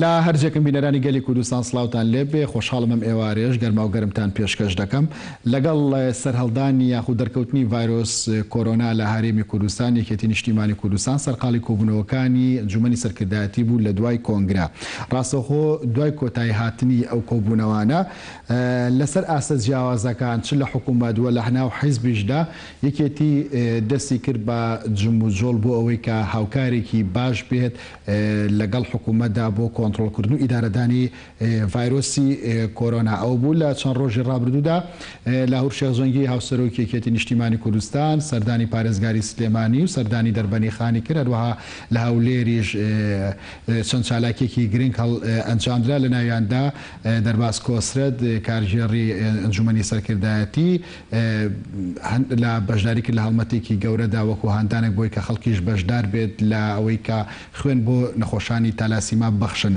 لە هەر جێکم بینەرانی گەلی کوردستان سڵاوتان لێ بێ، خۆشحاڵم ئەم ئێوارەیەش گەرماو گەرمتان پێشکەش دەکەم. لەگەڵ سەرهەڵدانی یاخود دەرکەوتنی ڤایرۆس کۆرۆنا لە هەرێمی کوردستان، یەکێتی نیشتیمانی کوردستان سەرقاڵی کۆبوونەوەکانی ئەنجومەنی سەرکردایەتی بوو لە دوای کۆنگرە. ڕاستەوخۆ دوای کۆتایی هاتنی ئەو کۆبوونەوانە لەسەر ئاستە جیاوازەکان چ لە حکومەت و لە ناو حیزبیشدا یەکێتی دەستی کرد بە جموجۆڵ بۆ ئەوەی کە هاوکارێکی باش بێت لەگەڵ حکومەتدا بۆ کۆنتڕۆڵکردن و ئیدارەدانی ڤایرۆسی کۆرۆنا. ئەوە بوو لە چەند ڕۆژی ڕابردوودا لاهور شێخ جەنگی هاوسەرۆکی یەکێتی نیشتیمانی کوردستان سەردانی پارێزگاری سلێمانی و سەردانی دەربەنیخانی کرد، هەروەها لە هەولێریش چەند چالاکیەکی گرنگ ئەنجامدرا لەناویاندا دەرباز کۆسرەت کارگێڕی ئەنجومەنی سەرکردایەتی لە بەشداری کرد لە هەڵمەتێکی گەورەدا وەکو هاندانێک بۆی کە خەڵکیش بەشدار بێت لە ئەوەی کە خوێن بۆ نەخۆشانی تالاسیما ببەخشن.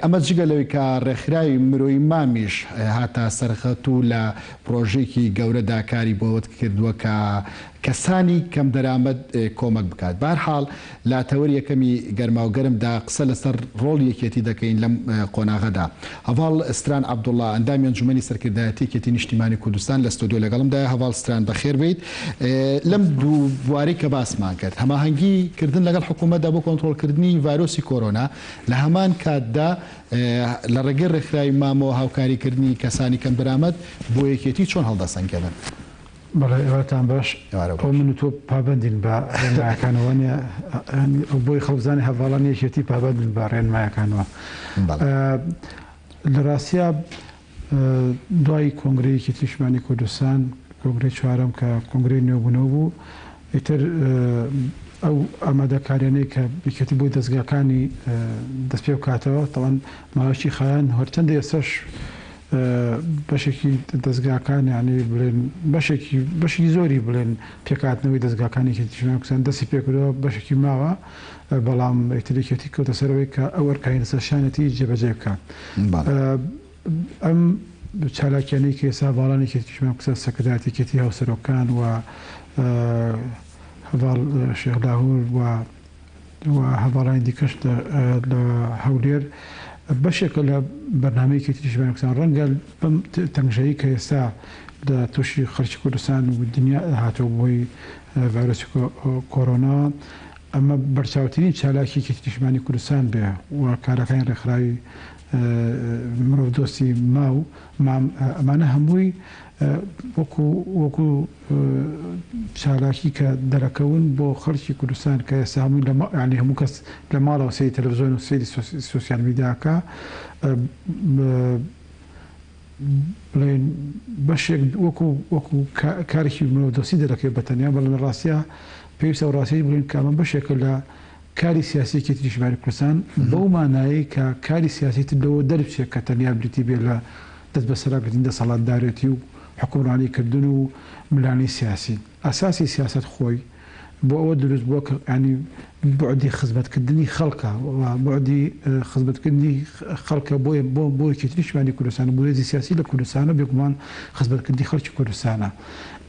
ئەمە جگە لەوەی کە ڕێکخراوی مرۆیی مامیش هاتە سەرخەت و لە پڕۆژەیەکی گەورەدا کاری بۆ ئەوە کردووە کە کەسانی کەمدەرامەت کۆمەک بکات. بەهەرحاڵ لە تەوەری یەکەمی گەرماوگەرمدا قسە لەسەر ڕۆڵی یەکێتی دەکەین لەم قۆناغەدا. هەڤاڵ ستران عەبدوڵا، ئەندامی ئەنجومەنی سەرکردایەتی یەکێتی نیشتیمانی کوردستان لە ستۆدیۆ لەگەڵمدایە. هەڤاڵ ستران بەخێربێیت. لەم دوو بوارەی کە باسمان کرد، هەماهەنگی کردن لەگەڵ حکومەتدا بۆ کۆنترۆڵکردنی ڤایرۆسی کۆرۆنا، لە هەمان کاتدا لە ڕێگەی ڕێکخراوی مامەوە هاوکاریکردنی کەسانی کەمدەرامەت، بۆ یەکێتی چۆن هەڵدەسەنگێنن؟ بەڵێ ئێوارەتان باش. ئێوارە ئەو باش. من و تۆ پابەندین بە ڕێنمایەکانەوە نیە ئەو بۆی خەڵک بزانێ هەڤاڵانی یەکێتی پابەندن بە ڕێنمایەکانەوە. بەڵێ. لە ڕاستیا دوای کۆنگرەی یەکێتی نیشتمانی کوردستان، کۆنگرەی چوارەم کە کۆنگرەی نوێبوونەوە بوو، ئیتر ئەو ئامادەکاریانەی کە یەکێتی بۆی دەزگاکانی دەست پێ بکاتەوە، تەبعەن ماوەیەکی خایاند، هەرچەندە ئێستاش بەشێکی دەزگاکان یانی بڵێن بەشێکی بەشێکی زۆری بڵێن پێکهاتنەوەی دەزگاکانی یەکێتی نیشتمانی کوردستان دەستی پێکردووە بەشێکی ماوە بەڵام ئیتر یەکێتی کەوتە سەرەوەی کە ئەو ئەرکانی لەسەر شانێتی جێبەجێ بکا. ئەم چالاکیانەی کە ئێستا هەڤاڵانی یەکێتی نیشتمانی کوردستان سەرکردایەتی یەکێتی هاوسەرۆکان و هەڤاڵ شێخ لاهور و و هەڤاڵانی دیکەش لە هەولێر بەشێکە لە بەرنامەی یەکێتی نیشتمانی کوردستان. ڕەنگە بەم تەنگژەیی کە ئێستا لە تووشی خەڵکی کوردستان و دنیا هاتووە بەهۆی ڤایرۆسی کۆرۆناوە، ئەمە بەرچاوترین چالاکی یەکێتی نیشتمانی کوردستان بێ و کارەکانی ڕێکخراوی مرۆڤدۆستی ماو مام ئەمانە هەمووی وەکو وەکو چالاکی کە دەرەکەون بۆ خەڵکی کوردستان کە ئێستا هەمووی لە یانی هەموو کەس لە ماڵەوە سەیری تەلەفزیۆن و سەیری سۆسیال میدیاکە بڵێن بەشێک وەکو وەکو کارێکی مرۆڤدۆستی دەرەکەوێت بە تەنیا بەڵام لە ڕاستیا پێویستە ئەو ڕاستیەش بڵێین کە ئەمە بەشێکە لە کاری سیاسی یەکێتی نیشتمانی کوردستان بەو مانایەی کە کاری سیاسی تر لەوە دەربچێت کە تەنیا بریتی بێت لە دەست بەسەراگرتنی دەسەڵاتدارێتی و حوکمڕانی کردن و ململانێی سیاسی. ئەساسی سیاسەت خۆی بۆ ئەوە دروست بووە کە یانی بوعدی خزمەتکردنی خەڵکە و بوعدی خزمەتکردنی خەڵکە بۆ بۆ بۆ یەکێتی نیشتمانی کوردستان و بۆ هێزی سیاسی لە کوردستان و بێگومان خزمەتکردنی خەڵکی کوردستانە.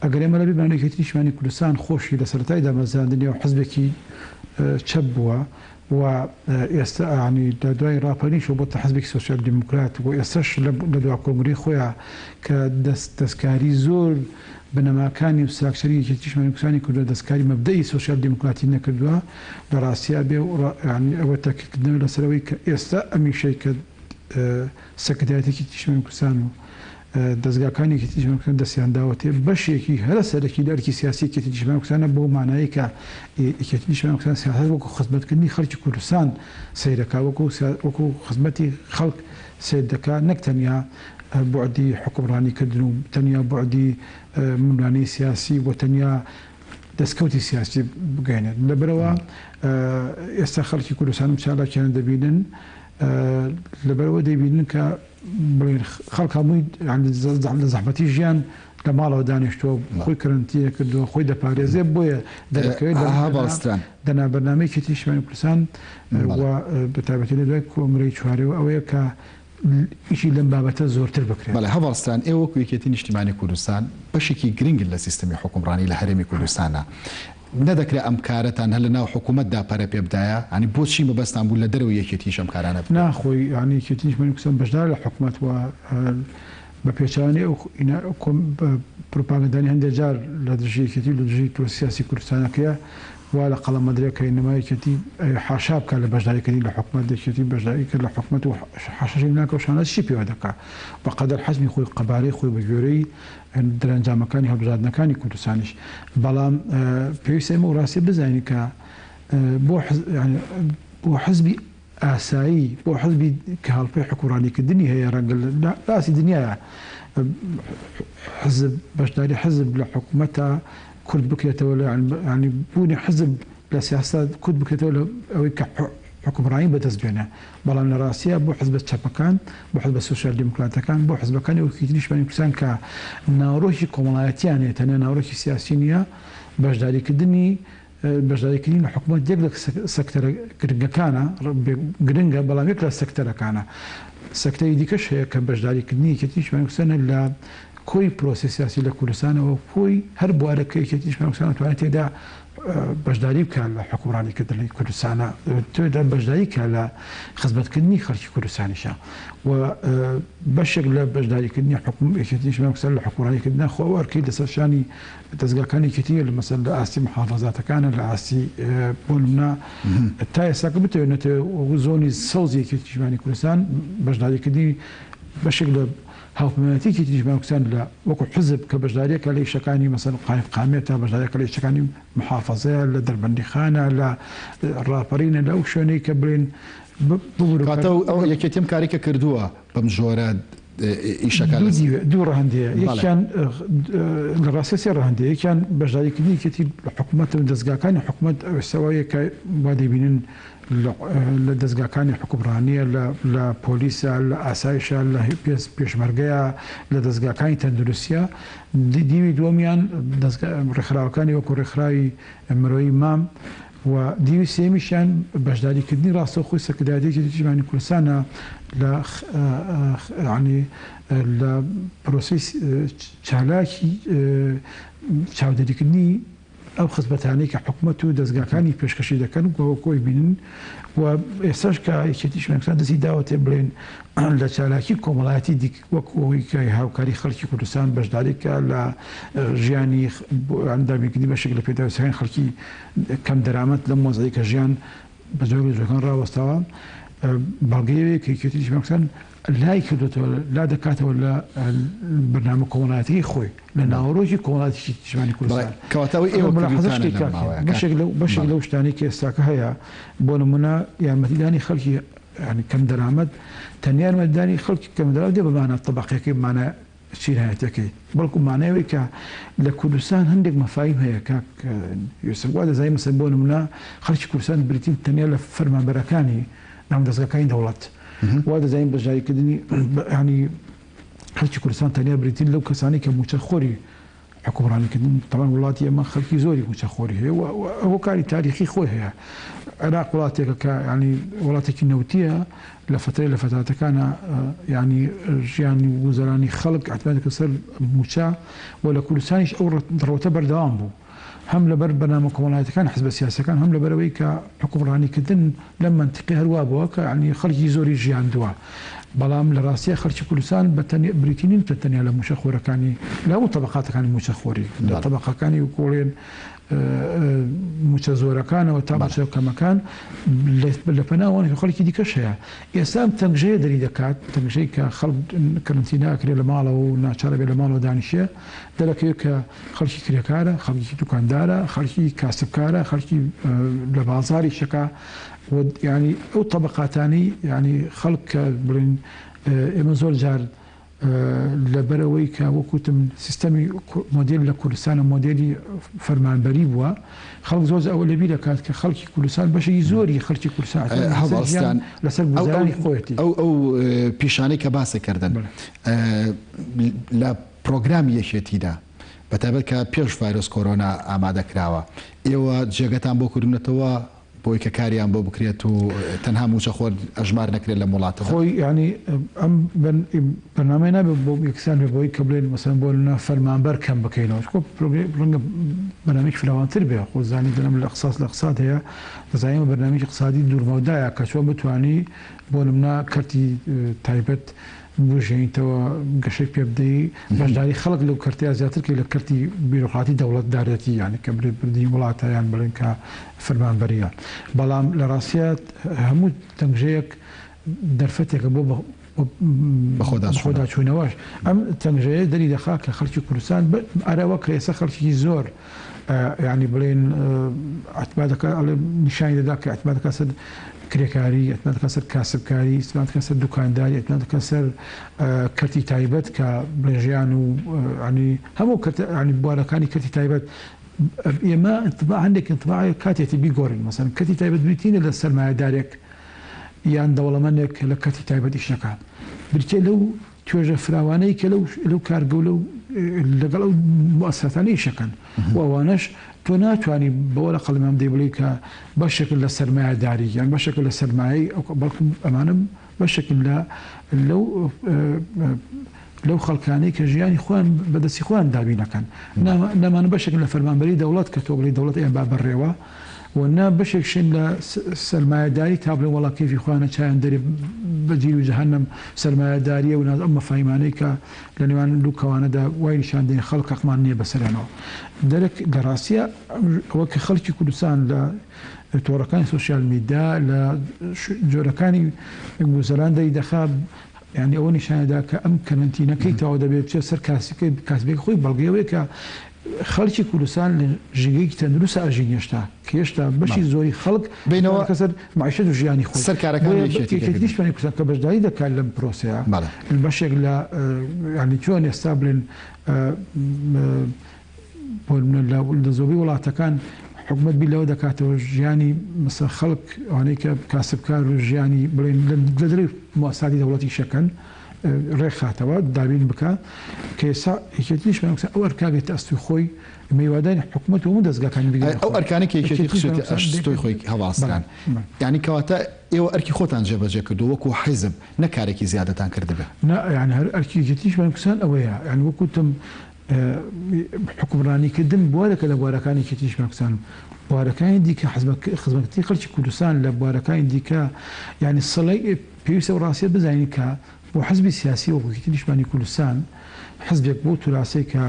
ئەگەر ئێمە لەبیرمان یەکێتی نیشتمانی کوردستان خۆشی لە سەرەتای دامەزراندنیەوە حزبێکی چەپ بووە و ئێستا یانی لە دوای ڕاپەرینیشەوە بۆتە حزبێکی سۆسیال دیموکرات و ئێستاش لە دوا کۆنگرەی خۆیا کە دەست دەستکاری زۆر بنەماکانی و ستراکچەری یەکێتی نیشتمانی کوردستانی کردووە دەستکاری مەبدەئی سۆسیال دیموکراتی نەکردووە لە ڕاستیا بێ و یانی ئەوە تەکیدکردنەوە لەسەر ئەوەی کە ئێستا ئەمیشەی کە سەرکردایەتی یەکێتی نیشتمانی کوردستان و دەزگاکانی یەکێتی نیشتمانی کوردستان دەستیان داوەتێ بەشێکی هەرە سەرەکی لە ئەرکی سیاسی یەکێتی نیشتمانی کوردستانە بەو مانایەی کە یەکێتی نیشتمانی کوردستان سیاسەت وەکو خزمەتکردنی خەڵکی کوردستان سەیرەکا وەکو وەکو خزمەتی خەڵک سەیر دەکا نەک تەنیا بوعدی حوکمڕانی کردن و تەنیا بوعدی ململانێی سیاسی و تەنیا دەستکەوتی سیاسی بگەینێت لەبەرئەوە ئێستا خەڵکی کوردستان ئەم چالاکیانە دەبینن لەبەرئەوە دەیبینن کە بڵێن خەڵک هەمووی لە زەحمەتی ژیان لە ماڵەوە دانیشتووە خۆی کەرەنتینە کردووە خۆی دەپارێزێ بۆیە دەرەکەوێت دەنا بەرنامەی یەکێتی نیشتمانی کوردستان و بە تایبەتی لە دوای کۆنگرەی چوارەوە ئەوەیە کە ئیشی لەم بابەتە زۆرتر بکرێت. بەڵێ هەڤاڵ ستران ئێوە وەکو یەکێتی نیشتیمانی کوردستان بەشێکی گرنگن لە سیستەمی حوکمڕانی لە هەرێمی کوردستانا. نەدەکرا ئەم کارەتان هەر لە ناو حکوومەتدا پەرە پێ بدایە؟ یانی بۆچی مەبەستان بوو لە دەرەوەی یەکێتیش ئەم کارانە بکەن؟ نا خۆی یانی یەکێتی نیشتمانی کوردستان بەشدارە لە حکوومەت و بە پێچەوانەی ئەو پروپاگەندانەی هەندێ جار لە دژی یەکێتی و لە دژی پرۆسەی سیاسی کوردستانەکەیە وا لە قەڵەم ئەدرێ کە ئینەما یەکێتی ئەوێ حاشا بکا لە بەشداریکردنی لە حکومەت، یەکێتی بەشداری کرد لە حکومەت و حاشاشی ناکا و شانازیشی پێوە دەکا بە قەدەر حەجمی خۆی قەبارەی خۆی بە گوێرەی دەرەنجامەکانی هەڵبژاردنەکانی کوردستانیش بەڵام پێویستە ئێمە ئەو ڕاستیە بزانین کە بۆ بۆ حزبی ئاسایی بۆ حزبی کە هەڵپەی حکوڕانیکردنی هەیە ڕەنگە لە ئاستی دنیاە حزب بەشداری حزب لە حکوومەتە کورد بکرێتەوە لە ینی بوونی حزب لە سیاسەت کورت بکرێتەوە لە ئەوەی کە حوکمڕانی بەدەست بێنێ، بەڵام لە ڕاستیا بۆ حزبە چەپەکان، بۆ حزبە سۆسیال دیموکراتەکان، بۆ حزبەکانی وەک یەکێتی نیشتمانی کوردستان کە ناوەڕۆکی کۆمەڵایەتیان هەیە تەنیا ناوەڕۆکی سیاسی نییە، بەشداریکردنی بەشداریکردنی لە حکومەت یەک لە سەکتەرە گرنگەکانە، گرنگە بەڵام یەک لە سەکتەرەکانە. سەکتەری دیکەش هەیە کە بەشداریکردنی یەکێتی نیشتمانی کوردستانە لە کۆی پرۆسەی سیاسی لە کوردستانەوە کۆی هەر بوارێک کە یەکێتی نیشتمانی کوردستان ئەتوانێت تێیدا بەشداری بکات لە حوکمڕانی کردنی کوردستانە تێدا بەشداری کە لە خزمەتکردنی خەڵکی کوردستانیشە و بەشێک لە بەشداریکردنی حکوم یەکێتی نیشتمانی کوردستان لە حوکمڕانیکردنە خۆ ئەو ئەرکەی لەسەر شانی دەزگاکانی یەکێتیە لە مەسەل لە ئاستی محافەزاتەکانە لە ئاستی بۆ نمونە تا ئێستا کە بتەوێت نەتەوێت زۆنی سەوزی یەکێتی نیشتمانی کوردستان بەشداریکردنی بەشێک لە هاوپەیمانێتی یەکێتی نیشتمانی کوردستان لە وەکو حزب کە بەشداریەکە لە ئیشەکانی مەسەلەن قایمقامیەتە، بەشداریەکە لە ئیشەکانی محافەزەیە، لە دەربەندیخانە، لە ڕاپەرینە، لە ئەو شوێنەی کە بڵێین ببورە کەواتە ئەو یەکێتی ئەم کارەی کە کردووە بەم جۆرە ئیشەکە دوو دیوە دوو ڕەهەند هەیە یەکیان لە ڕاستیا سێ ڕەهەند هەیە یەکیان بەشداریکردنی یەکێتی لە حکومەت و دەزگاکانی حکومەت ئەوێستەوەیە کە وا دەیبینن لە دەزگاکانی حوکمڕانییە، لە پۆلیسە، لە ئاسایشە، لە پێشمەرگەیە، لە دەزگاکانی تەندروستییە. دیوی دووەمیان ڕێکخراوەکانی وەکو ڕێکخراوی مرۆیی مام و دیوی سێیەمیشیان بەشداریکردنی ڕاستەوخۆی سەرکردایەتی یەکێتی نیشتیمانی کوردستانە لە لە پرۆسەی چالاکی چاودێریکردنی ئەو خزمەتانەی کە حکومەت و دەزگاکانی پێشکەشی دەکەن و کۆی بینن و ئێستاش کە یەکێتی شوێنەکان دەستی داوەتێ بڵێن لە چالاکی کۆمەڵایەتی دیک وەک ئەوەی کە هاوکاری خەڵکی کوردستان بەشداری کە لە ژیانی دابینکردنی بەشێک لە پێداویستەکانی خەڵکی کەم دەرامەت لەم وەزعەی کە ژیان بە جۆرێک لە جۆرەکان ڕاوەستاوە بەڵگەی ئەوەیە کە یەکێتی نیشتمانی کوردستان لای کردوێتەوە لا دەکاتەوە لە بەرنامە کۆمەڵایەتیی خۆی لە ناوەڕۆکی کۆمەڵایەتی نیشتمانی کوردستان. کەواتە ئەوەی ئێوە ملاحەزە شتێک کاک بەشێک لەو بەشێک لەو شتانەی کە ئێستاکە هەیە بۆ نمونە یارمەتیدانی خەڵکی یانی کەم دەرامەت تەنیا یارمەتیدانی خەڵکی کەم دەرامەت نیە بە مانا تەبەقیەکەی بە مانا چینایەتیەکەی بەڵکو مانای ئەوەی کە لە کوردستان هەندێک مەفاهیم هەیە کاک یوسف وا دەزانی مەسەلەن بۆ نمونە خەڵکی کوردستان بریتین تەنیا لە فەرمانبەرەکانی دامودەزگاکانی دەوڵەت وا دەزانین بەشداریکردنی ینی خەڵکی کوردستان تەنیا بریتین لەو کەسانی کە موچەخۆری حکومڕانیکردن تەبعەن وڵاتی ئێمە خەڵکی زۆری موچەخۆری هەیە و هۆکاری تاریخی خۆی هەیە عێراق وڵاتێکە کە ینی وڵاتێکی نەوتیە لە فترەی لە فتراتەکانە ینی ژیانی گوزەرانی خەڵک اعتماد کرد سەر موچە و لە کوردستانیش ئەو ڕەوتە بەردەوام بوو هەم لەبەر بەرنامە کۆمەڵایەتیەکان حزبە سیاسیەکان هەم لەبەرئەوەی کە حوکمڕانیکردن لەم مەنتیقەی هەروا بووە کە یانی خەڵکی زۆری ژیاندووە بەڵام لە ڕاستیا خەڵکی کوردستان بە تەنیا بریتی نین کە تەنیا لە مووچەخۆرەکانی لە هەموو تەبەقاتەکانی مووچەخۆری لە تەبەقەکانی وکۆڵێن مووچە زۆرەکانەوە تا مووچە کەمەکان لە پەنا وان خەڵکی دیکەش هەیە ئێستا ئەم تەنگژەیە دەری دەکات تەنگژەی کە خەڵک کەرەنتینە ئەکرێ لە ماڵەوە و ناچارە بێ لە ماڵەوە دانیشێ دەرەکەوێت کە خەڵکی کرێکارە، خەڵکی دوکاندارە، خەڵکی کاسبکارە، خەڵکی لە بازاڕی شەکا و یانی ئەو تەبەقاتانەی یانی خەڵک کە بڵێن ئێمە زۆر جار لەبەرئەوەی کە وەک وتم سیستەمی مۆدێل لە کوردستانە مۆدێلی فەرمانبەری بووە خەڵک زۆر ئەوە لەبیر دەکات کە خەڵکی کوردستان بەشێکی زۆری خەڵکی کوردستان هەڵستان لەسەر گوزەرانی خۆیەتی ئەو ئەو پیشانەی کە باست کردن لە پرۆگرامی یەکێتیدا بەتایبەت کە پێش ڤایرۆس کۆرۆنا ئامادە کراوە، ئێوە جێگەتان بۆ کردوونەتەوە؟ بۆی کە کاریان بۆ بکرێت و تەنها مووچەخۆر ئەژمار نەکرێت لەم وڵاتەدا. خۆی یانی ئەم بەرنامەیە نابێت بۆ یەکسان بێت بەوەی کە بڵێن مەسەلەن بۆ نمونە فەرمانبەر کەم بکەینەوە چونکە ڕەنگە بەرنامەیەکی فراوانتر بێ خۆ زانی دەنم لە اقتصاد لە اقتصاد هەیە دەزانین ئەمە بەرنامەیەکی اقتصادی دوورمەودایە کە چۆن بتوانی بۆ نمونە کەرتی تایبەت بژێنیتەوە گەشەی پێ بدەی بەشداری خەڵک لەو کەرتەیا زیاتر کەی لە کەرتی بیرۆقراتی دەوڵەتدارێتی یانی کە بلێ بردنی وڵاتە یان بڵێن کە فەرمانبەریە بەڵام لە ڕاستیا هەموو تەنگژەیەک دەرفەتێکە بۆ بەخۆداچوونەوەش ئەم تەنگژەیە دەری دەخا کە خەڵکی کوردستان ئەرەوە کە ئێستا خەڵکی زۆر یانی بڵێن ئەتبا دەکا ئەڵێ نیشانی دەدا کە ئەتبا دەکا سەر کرێکاری ئەتبا دەکا سەر کاسبکاری ئەتبا دەکا سەر دوکانداری ئەتبا دەکا سەر کەرتی تایبەت کە بڵێن ژیان و ینی هەموو کەرت ینی بوارەکانی کەرتی تایبەت ئێمە انطباع هەندێک انطباع کاتێتی بیگۆڕین مەسەن کەرتی تایبەت بریتینە لە سەرمایەدارێک یان دەوڵەمەندێک کە لە کەرتی تایبەت ئیش دەکات بریتیە لەو توێژە فراوانەی کە لەو لەو کارگە و لەو لەگەڵ ئەو موئەسساتانە ئیش ئەکەن و ئەوانەش تۆ ناتوانی بەوە لە قەڵەمیان بدەی بڵێی کە بەشێکن لە سەرمایەداری یان بەشێکن لە سەرمایەی ئەو بەڵکو ئەمانە بەشێکن لە لەو لەو خەڵکانەی کە ژیانی خۆیان بە دەستی خۆیان دابین ئەکەن نەمانە بەشێکن لە فەرمانبەری دەوڵەت کە تۆ بڵێی دەوڵەت ئەیان با بەڕێوە و نە بەشێکشن لە سەرمایەداری تا بڵێن وەڵا کەیفی خۆیانە چایان دەرێ بە جیر و جەهەنەم سەرمایەداریە و ناز ئەم مەفاهیمانەی کە لە نێوان دوو کەوانەدا وای نیشان دەین خەڵک هەقمان نیە بەسەریانەوە دەرک لە ڕاستیا ئەوە کە خەڵکی کوردستان لە تۆڕەکانی سۆسیال میدیا لە جۆرەکانی گوزەران دەری دەخا یانی ئەوە نیشانەدا کە ئەم کەرەنتینە کەی تەواو دەبێت بچێت سەر کاسبەکەی کاسبەکەی خۆی بەڵگەی ئەوەیە کە خەڵکی کوردستان لە ژینگەیەکی تەندروستە ئەژین هێشتا کە هێشتا بەشی زۆری خەڵک بینەوە کە سەر مەعیشەت و ژیانی خۆی سەر کارەکانی بۆیە یەکێتی یەکێتی دەکردن. نیشتمانی کوردستان کە بەشداری دەکات لەم پرۆسەیە بەڵێ. بەشێک لە یانی چۆن ئێستا بڵێن بۆ نمونە لە زۆربەی وڵاتەکان حکومەت بیر لەوە دەکاتەوە ژیانی مەسەن خەڵک ئەوانەی کە کاسبکار و ژیانی بڵێن لە دەرەوەی موئەسساتی دەوڵەتی ئیشەکەن ڕێکخاتەوە دابین بکا کە ئێستا یەکێتی نیشتمانی کوردستان ئەو ئەرکە بێتە ئەستۆی خۆی ئێمە هیوادارین حکومەت و هەموو دەزگاکانی بگرنە ئەو خۆی ئەرکانەی کە یەکێتی یەکێتی نیشتمانی خستوویەتە کوردستان ئەستۆی خۆی هەڵاوسران یانی کەواتە ئێوە ئەرکی خۆتان جێبەجێ کردووە وەکوو حیزب نەک کارێکی زیادەتان کردبێ. نا یانی هەر ئەرکی یەکێتی نیشتمانی کوردستان ئەوەیە یانی وەکوو وتم حوکمڕانیکردن بوارێکە لە بوارەکانی یەکێتی نیشتمانی کوردستان، بوارەکانی دیکە خزمەتکردنی خەڵکی کوردستان لە بوارەکانی دیکە یانی سڵی پێویستە ئەو ڕاستیە بزانین کە بۆ حزبی سیاسی وەکو یەکێتی نیشتمانی کوردستان حزبێک بەو توراسەی کە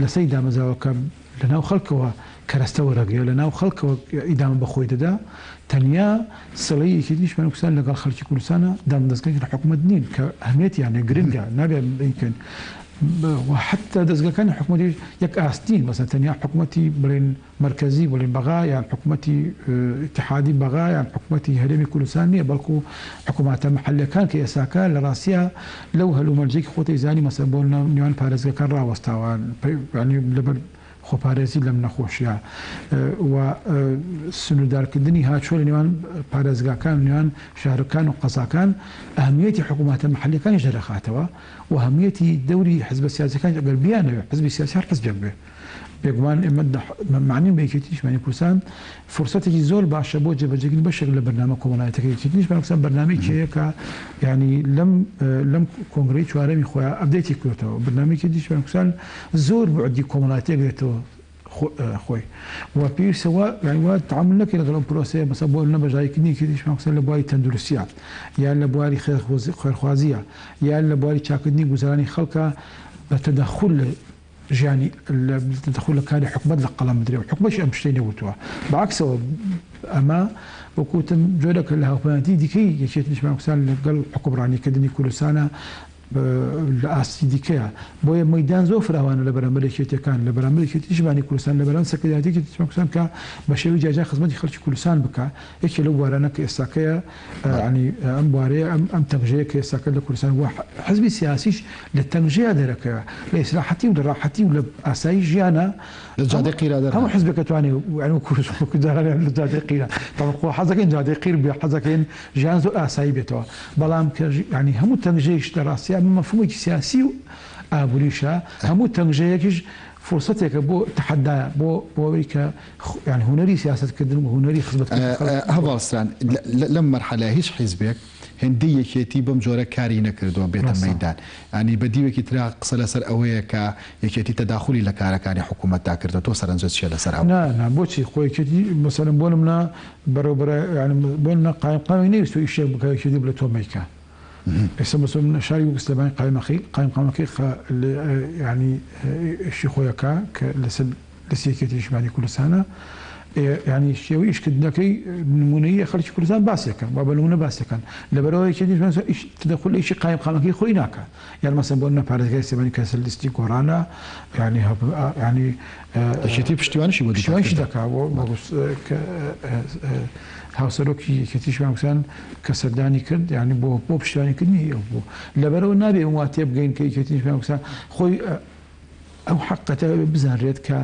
لەسەری دامەزراوە کە لە ناو خەڵکەوە کەرەستە وەرەگرێ، لە ناو خەڵکەوە ئیدامە بە خۆی دەدا، تەنیا سڵی یەکێتی نیشتمانی کوردستان لەگەڵ خەڵکی کوردستانە، دامودەزگاکانی حکومەت نین کە ئەهمیەتیان هەیە، گرنگە، نابێ بیکەن و حەتتا دەزگاکانی حکومەتیش یەک ئاست نین، مەسەلەن تەنیا حکومەتی بڵێن مەرکەزی بڵێن بەغا یان حکومەتی ئیتیحادی بەغا یان حکومەتی هەرێمی کوردستان نییە، بەڵکو حکوماتە مەحەلیەکان کە ئێستاکە لە ڕاستیا لەو هەلومەرجەی کە خۆت ئەیزانی مەسەلەن بۆ نێوان پارێزگەکان ڕاوەستاوە یانی لەبەر خۆپارێزی لەم نەخۆشیە و سنوردارکردنی هاتوچۆ لە نێوان پارێزگاکان و نێوان شارەکان و قەزاکان ئەهمیەتی حکوماتە مەحەلیەکانیش دەرەخاتەوە و ئەهمیەتی دەوری حزبە سیاسیەکانیش ئەگەر بیانەوێت حزبی سیاسی هەر حزبێک بێ بێگومان ئێمە مەعنین بە یەکێتی نیشتمانی کوردستان فرسەتێکی زۆر باشە بۆ جێبەجێکردنی بەشێک لە بەرنامە کۆمەڵایەتەکەی یەکێتی نیشتمانی کوردستان بەرنامەیەکی هەیە کە یانی لەم لەم کۆنگرەی چوارەمی خۆیان ئەپدەیتی کردوەتەوە بەرنامەی یەکێتی نیشتمانی کوردستان زۆر بوعدی کۆمەڵایەتی ئەگرێتەوە خۆی و پێویستە وا یانی وا تەعامول نەکەین لەگەڵ ئەم پرۆسەیە مەسەلەن بۆ نمونە بەشداریکردنی یەکێتی نیشتمانی کوردستان لە بواری تەندروستیە یان لە بواری خێرخوازیە یان لە بواری چاککردنی گوزەرانی خەڵکە بە تەدەخول لە ژیانی لە تەدەخول لە کاری حکومەت لە قەڵەم بدرێ و حکومەتیش ئەم شتەی نەوتووە بە عەکسەوە ئەمە وەکو وتم جۆرێکە لە هاوپەیمانێتی دیکەی یەکێتی نیشتمانی کوردستان لەگەڵ حوکمڕانیکردنی کوردستانە لە ئاستی دیکەیە بۆیە مەیدان زۆر فراوانە لە بەرامبەر یەکێتیەکان لە بەرامبەر یەکێتی نیشتمانی کوردستان لە بەرامبەر سەرکردایەتی یەکێتی نیشتمانی کوردستان کە بە شێوەی جیاجیا خزمەتی خەڵکی کوردستان بکا یەکێ لەو بوارانە کە ئێستاکەیە یانی ئەم بوارەیە ئەم ئەم تەنگژەیە کە ئێستاکە لە کوردستان و حزبی سیاسیش لە تەنگژەیە دەرەکەوێ لە ئیسراحەتی و لە ڕاحەتی و لە ئاسایی ژیانە لە جادەی قیرا دەرناکەوێ. هەموو حزبێک ئەتوانێ یانی وەکو وەکو جاران لە جادەی قیرا تەبعەن خۆ حەزەکەین جادەی قیر بێ حەزەکەین ژیان زۆر ئاسایی بێتەوە بەڵام کە یانی هەموو تەنگژەیەکیش لە ڕاستیا مەفهومێکی سیاسی و ئابووریشە هەموو تەنگژەیەکیش. فرسەتێکە بۆ تەحەدایە بۆ بۆ ئەوەی کە یان هونەری سیاسەتکردن و هونەری خزمەتکردنی خەڵک. هەڤاڵ ستران، لەم مەرحەلەیە هیچ حیزبێک هێندەی یەکێتی بەم جۆرە کاری نەکردووە بێتە مەیدان. یانی بە دیوێکی ترا قسە لەسەر ئەوەیە کە یەکێتی تەداخولی لە کارەکانی حکوومەتدا کردووە. تۆ سەرنجت چییە لەسەر ئەوە؟ نا نا بۆچی؟ خۆ یەکێتی مەسەلەن بۆ نمونە بەڕێوەبەرە یانی بۆ نمونە قایمقامی نەیویستووە ئیشێک بکا یەکێتی بڵێ تۆ مەیکە. ئێستا مەسەلەن شاری وەک سلێمانی قایمەقی قایمقامەکەی خە یانی ئیشی خۆی ئەکا کە لەسەر دەستی یەکێتی نیشتمانی کوردستانە یانی شێوەی ئیشکردنەکەی نمونەیە خەڵکی کوردستان باسێکە با بە نمونە باسەکان لەبەرەوە یەکێتی نیشتمانی کوردستان ئیش تدخل ئیشی قایمقامەکەی خۆی ناکا یان مەسەلەن بۆ نمونە پارێزگای سلێمانی کە لەسەر لیستی گۆڕانە یانی یانی یەکێتی پشتیوانیشی بۆ پشتیوانیشی دەکا بۆ هاوسەرۆکی یەکێتی نیشتمانی کوردستان کە سەردانی کرد یانی بۆ بۆ پشتیوانیکردنی ئەو بوو لەبەرەوە نابێ وا تێبگەین کە یەکێتی نیشتمانی کوردستان خۆی ئەو حەقەتە بزانرێت کە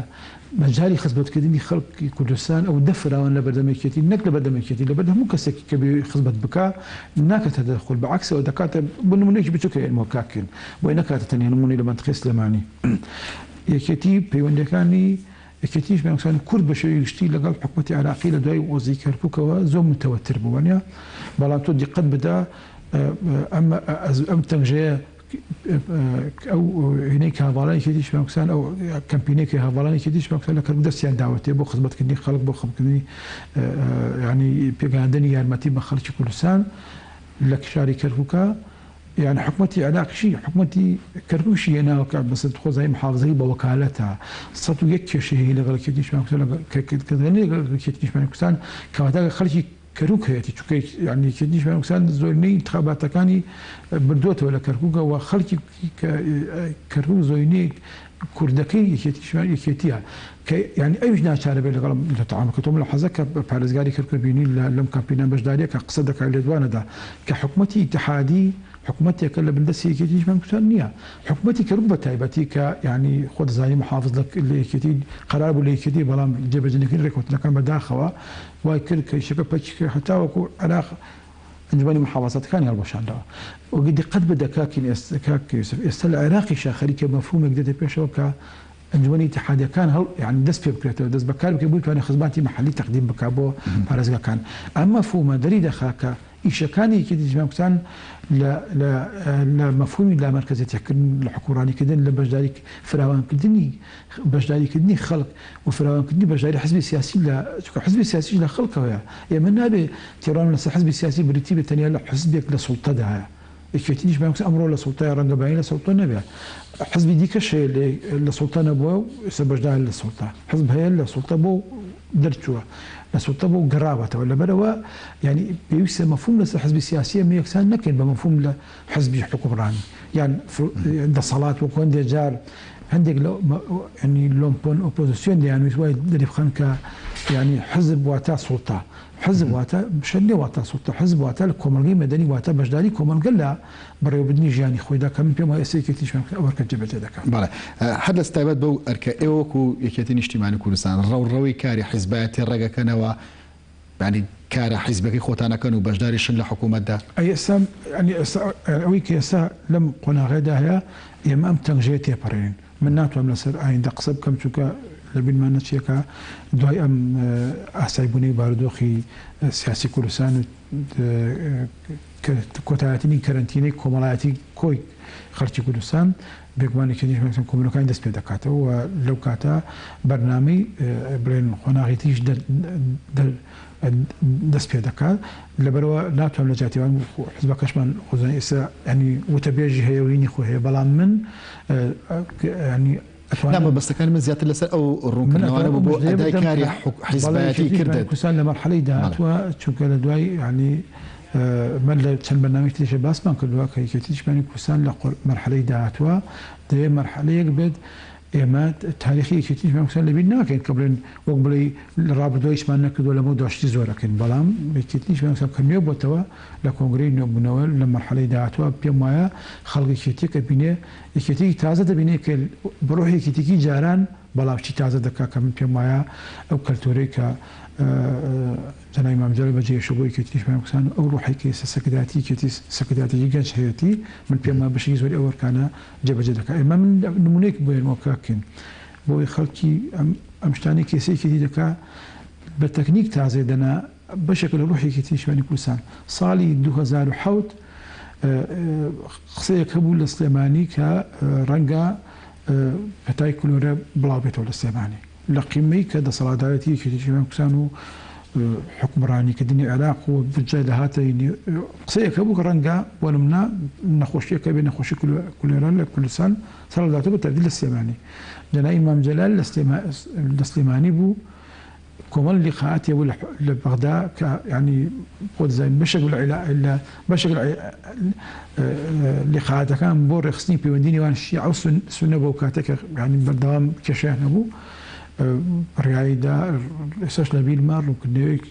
مەجالی خزمەتکردنی خەڵکی کوردستان ئەوەندە فراوان لە بەردەم یەکێتی نەک لە بەردەم یەکێتی لە بەردەم هەموو کەسێک کە بێ خزمەت بکا ناکاتە دەخول بە عەکسەوە دەکاتە بۆ نمونەیەکی بچووک هەیە کاک کین بۆی نەکاتە تەنیا نمونەی لە مەنتقەی سلێمانی یەکێتی پەیوەندیەکانی یەکێتیش بەنووسانی کورد بە شێوەی گشتی لەگەڵ حکومەتی عێراقی لە دوای وەزعی کەرکوکەوە زۆر متەوەتر بوو وانە بەڵام تۆ دیقەت بدە ئەم ئەم تەنگژەیە ئەو هینەی کە هەڤاڵانی یەکێتیش بەنووسان ئەو کەمپینەی کە هەڤاڵانی یەکێتیش بەنووسان لە کەرکوک دەستیان داوەتێ بۆ خزمەتکردنی خەڵک بۆ خزمەتکردنی یانی پێگەیاندنی یارمەتی بە خەڵکی کوردستان لە شاری کەرکوکە یانی حکومەتی عێراقیشی حکومەتی کەرکوکیشی هێناوە کە بەسەر خۆزایی محافزەی بە وەکالەتە 101 کێشەی هەیە لەگەڵ یەکێتی نیشتمانی کوردستان لەگەڵ لەگەڵ یەکێتی نیشتمانی کوردستان کەواتە خەڵکی کەرکوک هەیەتی چونکە یانی یەکێتی نیشتمانی کوردستان زۆرینەی ئینتخاباتەکانی بردووەتەوە لە کەرکوکەوە خەڵکی کەرکوک زۆرینەی کوردەکەی یەکێتی نیشتمانی یەکێتیە کە یانی ئەویش ناچارە بێت لەگەڵ لە تەعامول کە تۆ ملاحەزە کە پارێزگاری کەرکوک بینی لە لەم کەمپینە بەشداریە کە قسە دەکات لێدوانەدا کە حکومەتی ئیتحادی حکومەتێکە لە بن دەستی یەکێتی نیشتمانی کوردستان نییە حکومەتی کەرکوک بە تایبەتی کە یانی خۆ دەزانی محافز لە لە یەکێتی قەرار بوو لە یەکێتی بەڵام جێبەجێنەکردنی ڕێککەوتنەکان بە داخەوە وای کرد کە ئیشەکە پەکی کرد هەتاوەکو عێراق ئەنجومەنی محافەزاتەکانی هەڵوەشاندەوە. وەک دیقەت بدە کاک کاک یوسف ئێستا لە عێراقیشا خەریکە مەفهومێک دێتە پێشەوە کە ئەنجومەنی ئیتیحادیەکان هەڵ یانی دەست پێ بکرێتەوە دەست بەکار بکرێت بۆی بتوانێت خزماتی مەحەلی تەقدیم بکا بۆ پارێزگاکان. ئەم مەفهومە دەری دەخا کە ئیشەکانی یەکێتی نیشتمانی کوردستان لە لە لە مەفهومی لامەرکەزیەتیکردن لە حوکمڕانیکردن لە بەشداری فراوانکردنی بەشداریکردنی خەڵک و فراوانکردنی بەشداری حزبی سیاسی لە چونکە حزبی سیاسیش لە خەڵکەوەیە ئێمە نابێ تێڕوانمان لەسەر حزبی سیاسی بریتی بێت تەنیا لە حزبێک لە سوڵتەدایە یەکێتی نیشتمانی کوردستان ئەمڕۆ لە سوڵتەیە ڕەنگە بەیانی لە سوڵتە نەبێ حزبی دیکەش هەیە لە سوڵتە نەبووە و ئێستا بەشدارە لە سوڵتە حزب هەیە لە سوڵتە بۆ دەرچووە لە سوڵتە بۆ گەڕاوەتەوە لەبەرئەوە یانی پێویستە مەفهوم لەسەر حزبی سیاسی ئێمە یەکسان نەکەین بە مەفهوم لە حزبی حوکمڕانی یان دەسەڵات وەکو هەندێک جار هەندێک لە ینی لۆمپۆن ئۆپۆزیسیۆن دەیانویست وای دەریبخەن کە ینی حزب واتە سوڵتە حزب واتە شەر نیە واتە سوڵتە حزب واتە لە کۆمەڵگەی مەدەنی واتە بەشداری کۆمەڵگە لە بەڕێوەبردنی ژیانی خۆیدا کە من پێم وایە ئێستا یەکێتیش ئەو ئەرکە جێبەجێ دەکات. بەڵێ هەر لە تایبەت بەو ئەرکە ئێوە وەکو یەکێتی نیشتیمانی کوردستان ڕەوڕەوەی کاری حیزبایەتی ڕێگەکەنەوە یانی کارە حیزبەکەی خۆتان ئەکەن و بەشداریشن لە حکوومەتدا؟ ئەی ئێستا یانی ئێستا ئەوەی کە ئێستا لەم قۆناغەدا هەیە ئێمە ئەم تەنگژەیە تێپەڕێنین. من ناتوانم لەسەر ئایندە قسە بکەم چونکە لە بیرمان نەچێ کە دوای ئەم ئاسایبوونەی بارودۆخی سیاسی کوردستان و کۆتایهاتنی کەرەنتینەی کۆمەڵایەتی کۆی خەڵکی کوردستان بێگومان یەکێتی نیشتمانی کۆبوونەوەکانی دەست پێ دەکاتەوە و لەو کاتە بەرنامەی بڵێن قۆناغی تریش دەست پێ دەکات لەبەرەوە ناتوانم لە جیاتی وان حزبەکەشمان خۆزان ئێستا ینی وتەبێژی هەیە و هینی خۆی هەیە بەڵام من ینی نا مەبەستەکانی من زیاتر لەسەر ئەو ڕوونکردنەوانە بوو بۆ ئەدای کاری حیزبایەتی کردن. کوردستان لە مەرحەلەی داهاتووە چونکە لە دوای ینی من لە چەند بەرنامەی تریشە باسمان کردووە کە یەکێتی نیشتمانی کوردستان لە مەرحەلەی داهاتووە دەبێت مەرحەلەیەک بێت ئێمە تاریخی یەکێتی نیشتمانی کوردستان لەبیر ناکەین کە بڵێن وەک بڵێی لە ڕابردووە هیچمان نەکردووە لەمەو دوا شتی زۆر ئەکەین بەڵام یەکێتی نیشتمانی کوردستان کە نوێ بۆتەوە لە کۆنگرەی نوێبوونەوە لە مەرحەلەی داهاتووە پێم وایە خەڵک یەکێتیەک ئەبینێ یەکێتیەکی تازە دەبینێ کە بە ڕۆحی یەکێتیەکی جاران بەڵام شتی تازە دەکا کە من پێم وایە ئەو کەلتورەی کە جەنابی مام جەلال بەجێ هێشتووە بۆ یەکێتی نیشتمانی کوردستان و ئەو ڕۆحەی کە ئێستا سەرکردایەتی یەکێتی سەرکردایەتیەکی گەنج هەیەتی من پێم وایە بەشێکی زۆری ئەو ئەرکانە جێبەجێ دەکا. ئێمە من نموونەیەک بۆ هێنمەوە کاک کین. بۆی خەڵکی ئەم شتانەی کێسەی یەکێتی دەکا بە تەکنیک تازەی دەنا بەشێکە لە ڕوحی یەکێتی نیشتمانی کوردستان. ساڵی 2007 قسەیەک هەبوو لە سلێمانی کە ڕەنگە پەتای کلۆرە بڵاو بێتەوە لە سلێمانی لە قیمەی کە دەسەڵاتدارێتی یەکێتی نیشتمانی کوردستان و حوکمڕانیکردنی عێراق و بودجە دەهاتە قسەیەک هەبوو کە ڕەنگە بۆ نمونە نەخۆشیەکە بێ نەخۆشی کولێرا لە کوردستان سەرهەڵداتەوە بە تایبەتی لە سلێمانی جەنابی مام جەلال لە سلێمانی بوو کۆمەڵ لیقاعاتی هەبوو لە بەغدا کە یانی خۆت دەزانی بەشێک لە بەشێک لە لیقاعاتەکان بۆ ڕێکخستنی پەیوەندی نێوان شیعە و سوننە بۆ کاتێک کە یانی بەردەوام کێشەیان هەبوو بڕیاری دا ئێستاش لە بیرمە ڕوونکردنەوەیەک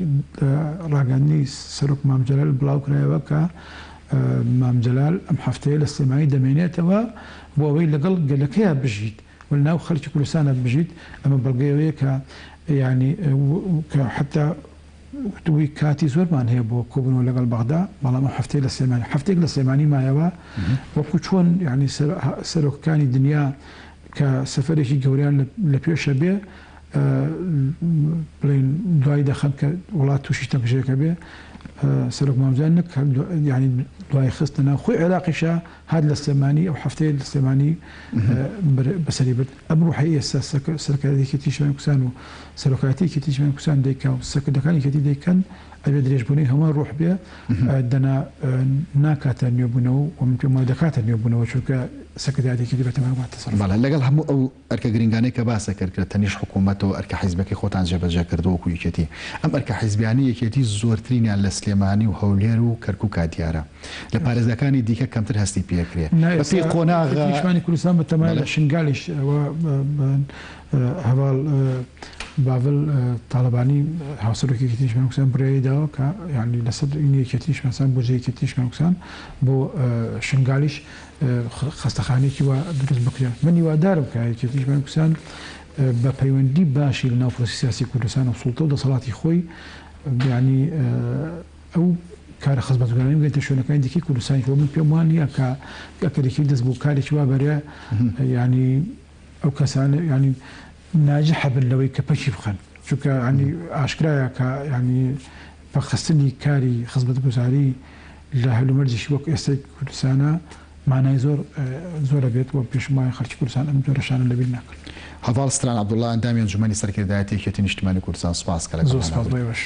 ڕاگەیاندنی سەرۆک مام جەلال بڵاو کرایەوە کە مام جەلال ئەم هەفتەیە لە سلێمانی دەمێنێتەوە بۆ ئەوەی لەگەڵ گەلەکەیا بژیت و لەناو خەلکی کوردستانا بژیت، ئەمە بەڵگەی ئەوەیە کە یانی کە حەتا وتبووی کاتی زۆرمان هەیە بۆ کۆبوونەوە لەگەڵ بەغدا، بەڵام ئەم هەفتەیە لە سلێمانی هەفتەیەک لە سلێمانی مایەوە، وەکو چۆن یانی سەرۆکەکانی دنیا کە سەفەرێکی گەورەیان لە پێشە بێ بڵێین دوای دەخەن کە وڵات تووشی تەنگژەیەکە بێ سەرۆک مام جەلال نەک یانی دوای خستنە ناو خۆی عێراقیشە هات لە سلێمانی ئەو هەفتەیە لە سلێمانی بەسەری برد. ئەم ڕوحەی ئێستا سەرکردایەتی یەکێتی نیشتمانی کوردستان و سەرۆکایەتی یەکێتی نیشتمانی کوردستان دەیکا و سەرکردەکانی یەکێتی دەیکەن ئەبێ درێژبوونەوەی هەمان ڕوح بێ دەنا ناکاتە نوێبوونەوە و من پێم وایە دەکاتە نوێبوونەوە چونکە سەرکردایەتی یەکێتی بەتەمای وڵات تەسەروف بەڵێ لەگەڵ هەموو ئەو ئەرکە گرنگانەی کە باست کرد کە تەنیشت حکوومەتەوە ئەرکە حیزبەکەی خۆتان جێبەجێ کردووە وەکوو یەکێتی ئەم ئەرکە حیزبیانەی یەکێتی زۆرترینیان لە سلێمانی و هەولێر و کەرکووکا دیارە لە پارێزگاکانی دیکە کەمتر هەستی پێکرێ نا بە ئێستا پێی قۆناغە یەکێتی نیشتمانی کوردستان بە تەمایە بەڵێ. لە شنگالیش ئەوە هەڤاڵ باڤل تاڵەبانی هاوسەرۆکی یەکێتی نیشتمانی کوردستان بڕیاری داوە کە یانی لەسەر یەکێتی نیشتمانی کوردستان بودجەی یەکێتی نیشتمانی کوردستان بۆ شنگالیش خەستەخانەیەکی وا دروست بکرێت. من هیوادارم کە یەکێتی نیشتمانی کوردستان بە پەیوەندی باشی لە ناو پرۆسی سیاسی کوردستان و سوڵتە و دەسەڵاتی خۆی یانی ئەو کارە خزمەتگوزاریانە بگەنێتە شوێنەکانی دیکەی کوردستانیش و من پێم وا نییە کە ئەگەر یەکێتی دەست بۆ کارێکی وا بەرێ یانی ئەو کەسانە یانی ناجح بن لەوەی کە پەکی بخەن چونکە یانی ئاشکرایە کە یانی پەکخستنی کاری خزمەتگوزاری لە هەلومەرجێکی وەک ئێستای کوردستانا مانای زۆر زۆرە بێت و پێشم وایە خەڵکی کوردستان ئەم جۆرە شانە لەبیر ناکەن. هەڤاڵ ستران عەبدوڵا ئەندامی ئەنجومەنی سەرکردایەتی یەکێتی نیشتیمانی کوردستان سوپاس کە زۆر لەگەڵماندا سوپاس بۆ بوویت. ئێوەش.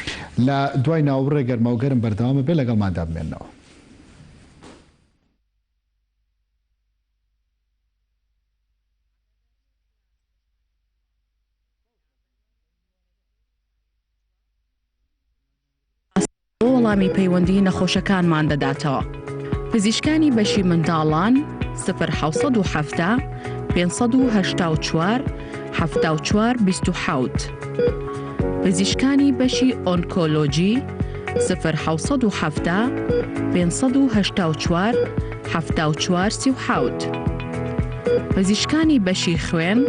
لە دوای ناوبڕێک گەرماوگەرم بەردەوامە بێ لەگەڵماندا بمێننەوە. وەڵامی پەیوەندی نەخۆشەکانمان دەداتەوە. پزیشکانی بەشی منداڵان، سفر 770 584 74 27. پزیشکانی بەشی ئۆنکۆلۆجی، سفر 770 584 74 37. پزیشکانی بەشی خوێن،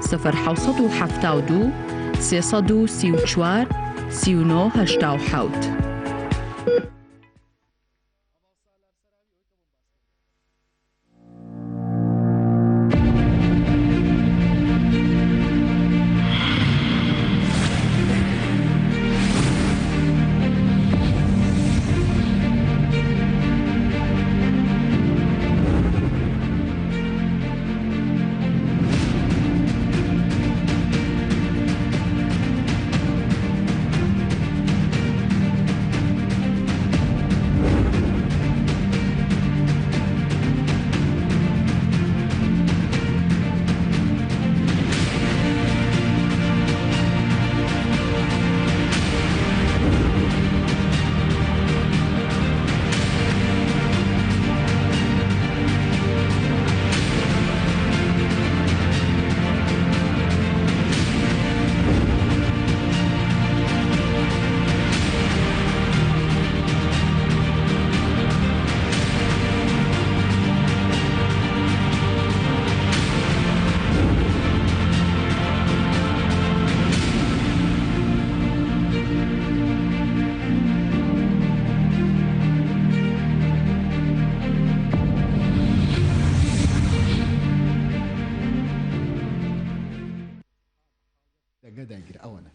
سفر 772 334 39 87. دەگە دایگرە ئەوەنە.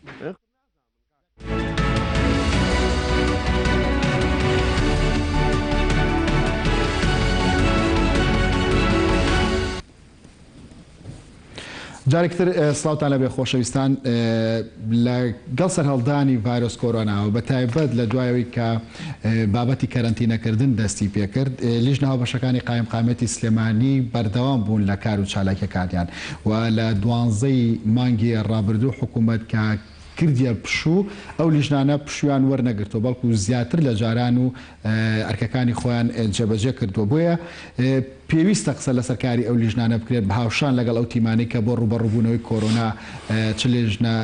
جارێکی تر سڵاوتان لەبێ خۆشەویستان لەگەڵ سەرهەڵدانی ڤایرۆس کۆرۆناوە بە تایبەت لە دوایەوەی کە بابەتی کەرەنتینەکردن دەستی پێکرد لیژنە هاوبەشەکانی قایمقامیەتی سلێمانی بەردەوام بوون لە کار و چالاکیەکانیان و لە دوانزەی مانگی ڕابردوو حکوومەت کە کردیە پشوو، ئەو لیژنانە پشوویان وەرنەگرتووە، بەڵکو زیاتر لە جاران و ئەرکەکانی خۆیان جێبەجێ کردووە، بۆیە پێویستە قسە لەسەر کاری ئەو لیژنانە بکرێت هاوشان لەگەڵ ئەو تیمانەی کە بۆ ڕووبەڕووبوونەوەی کۆرۆنا چ لیژنە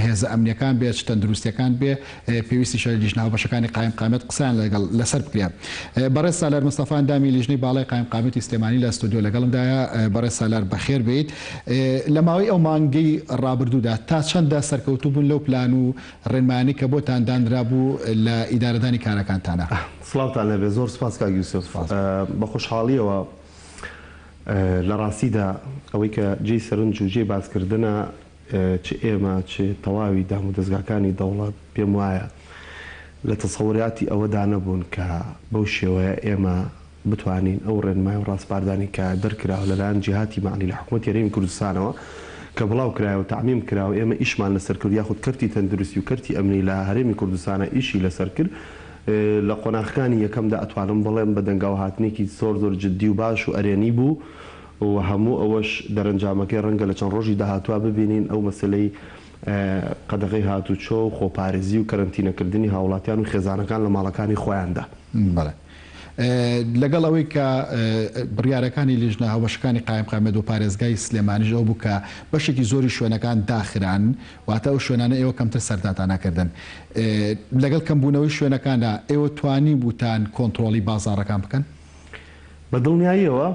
هێزە ئەمنیەکان بێ چ تەندروستیەکان بێ پێویستیشە لیژنە هاوبەشەکانی قایمقامیەت قسەیان لەگەڵ لەسەر بکرێ. بەڕێز سالار مستەفا ئەندامی لیژنەی باڵای قایمقامیەتی سلێمانی لە ستۆدیۆ لەگەڵمدایە. بەڕێز سالار بەخێر بێیت. لە ماوەی ئەو مانگەی ڕابردوودا تا چەندە سەرکەوتوو بوون لەو پلان و ڕێنمایانەی کە بۆتان دانرابوو لە ئیدارەدانی کارەکانتانا؟ سڵاوتان لێبێ زۆر سوپاس کاک یوسف. بە خۆشحاڵیەوە لە ڕاستیدا ئەوەی کە جێی سەرنج و جێی باسکردنە چ ئێمە چ تەواوی دامودەزگاکانی دەوڵەت پێم وایە لە تەسەوراتی ئەوەدا نەبوون کە بەو شێوەیە ئێمە بتوانین ئەو ڕێنمای و ڕاسپاردانەی کە دەرکراوە لەلایەن جیهاتی مەعنی لە حکومەتی هەرێمی کوردستانەوە کە بڵاو کرایەوە تەعمیم کرا و ئێمە ئیشمان لەسەر کرد یاخود کەرتی تەندروستی و کەرتی ئەمنی لە هەرێمی کوردستانا ئیشی لەسەر کرد لە قۆناغەکانی یەکەمدا ئەتوانم بڵێم بە دەنگاوهاتنێکی زۆر زۆر جدی و باش و ئەرێنی بوو و هەموو ئەوەش دەرەنجامەکەی ڕەنگە لە چەند ڕۆژی داهاتووا ببینین ئەو مەسەلەی قەدەغەی هاتوچۆ و خۆپارێزی و کەرەنتینەکردنی هاوڵاتیان و خێزانەکان لە ماڵەکانی خۆیاندا. بەڵێ. لەگەڵ ئەوەی کە بڕیارەکانی لیژنە هاوبەشەکانی قایمقامیەت بۆ پارێزگای سلێمانیش ئەوە بوو کە بەشێکی زۆری شوێنەکان داخران، واتە ئەو شوێنانە ئێوە کەمتر سەردانتان ئەکردن. لەگەڵ کەمبوونەوەی شوێنەکاندا ئێوە توانیبووتان کۆنترۆڵی بازاڕەکان بکەن؟ بە دڵنیاییەوە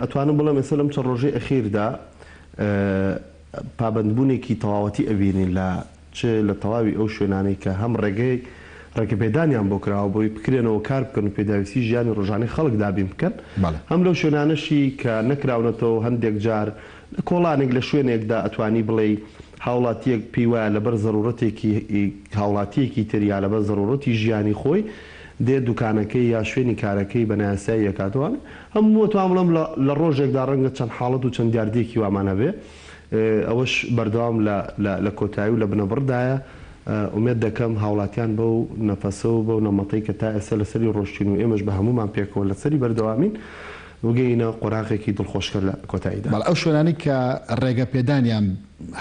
ئەتوانم بڵێم ئێستا لەم چەند ڕۆژەی ئەخیردا پابەندبوونێکی تەواوەتی ئەبینین لە چ لە تەواوی ئەو شوێنانەی کە هەم ڕێگەی ڕێگەپێدانیان بۆ کراوە بۆی بکرێنەوە کار بکەن و پێداویستی ژیانی ڕۆژانەی خەڵک دابین بکەن هەم لەو شوێنانەشی کە نەکراونەتەوە هەندێک جار لە کۆڵانێک لە شوێنێکدا ئەتوانی بڵێی هاوڵاتییەک پێی وایە لەبەر زەروورەتێکی هاوڵاتییەکی تر یا لەبەر زەروورەتی ژیانی خۆی دێ دوکانەکەی یا شوێنی کارەکەی بە نایاسایی ئەکاتەوە هەموو ئەتوانم بڵێم لە ڕۆژێکدا ڕەنگە چەند حاڵەت و چەند دیاردەیەکی وامان هەبێ ئەوەش بەردەوام لە لە کۆتایی و لە بنەبڕدایە ئومێد دەکەم هاوڵاتیان بەو نەفەسە و بەو نەمەتەی کە تا ئێستا لەسەری ڕۆشتین و ئێمەش بە هەموومان پێکەوە لەسەری بەردەوامین بگەینە قۆناغێکی دڵخۆشکەر لە کۆتاییدا. بەڵێ ئەو شوێنانەی کە ڕێگەپێدانیان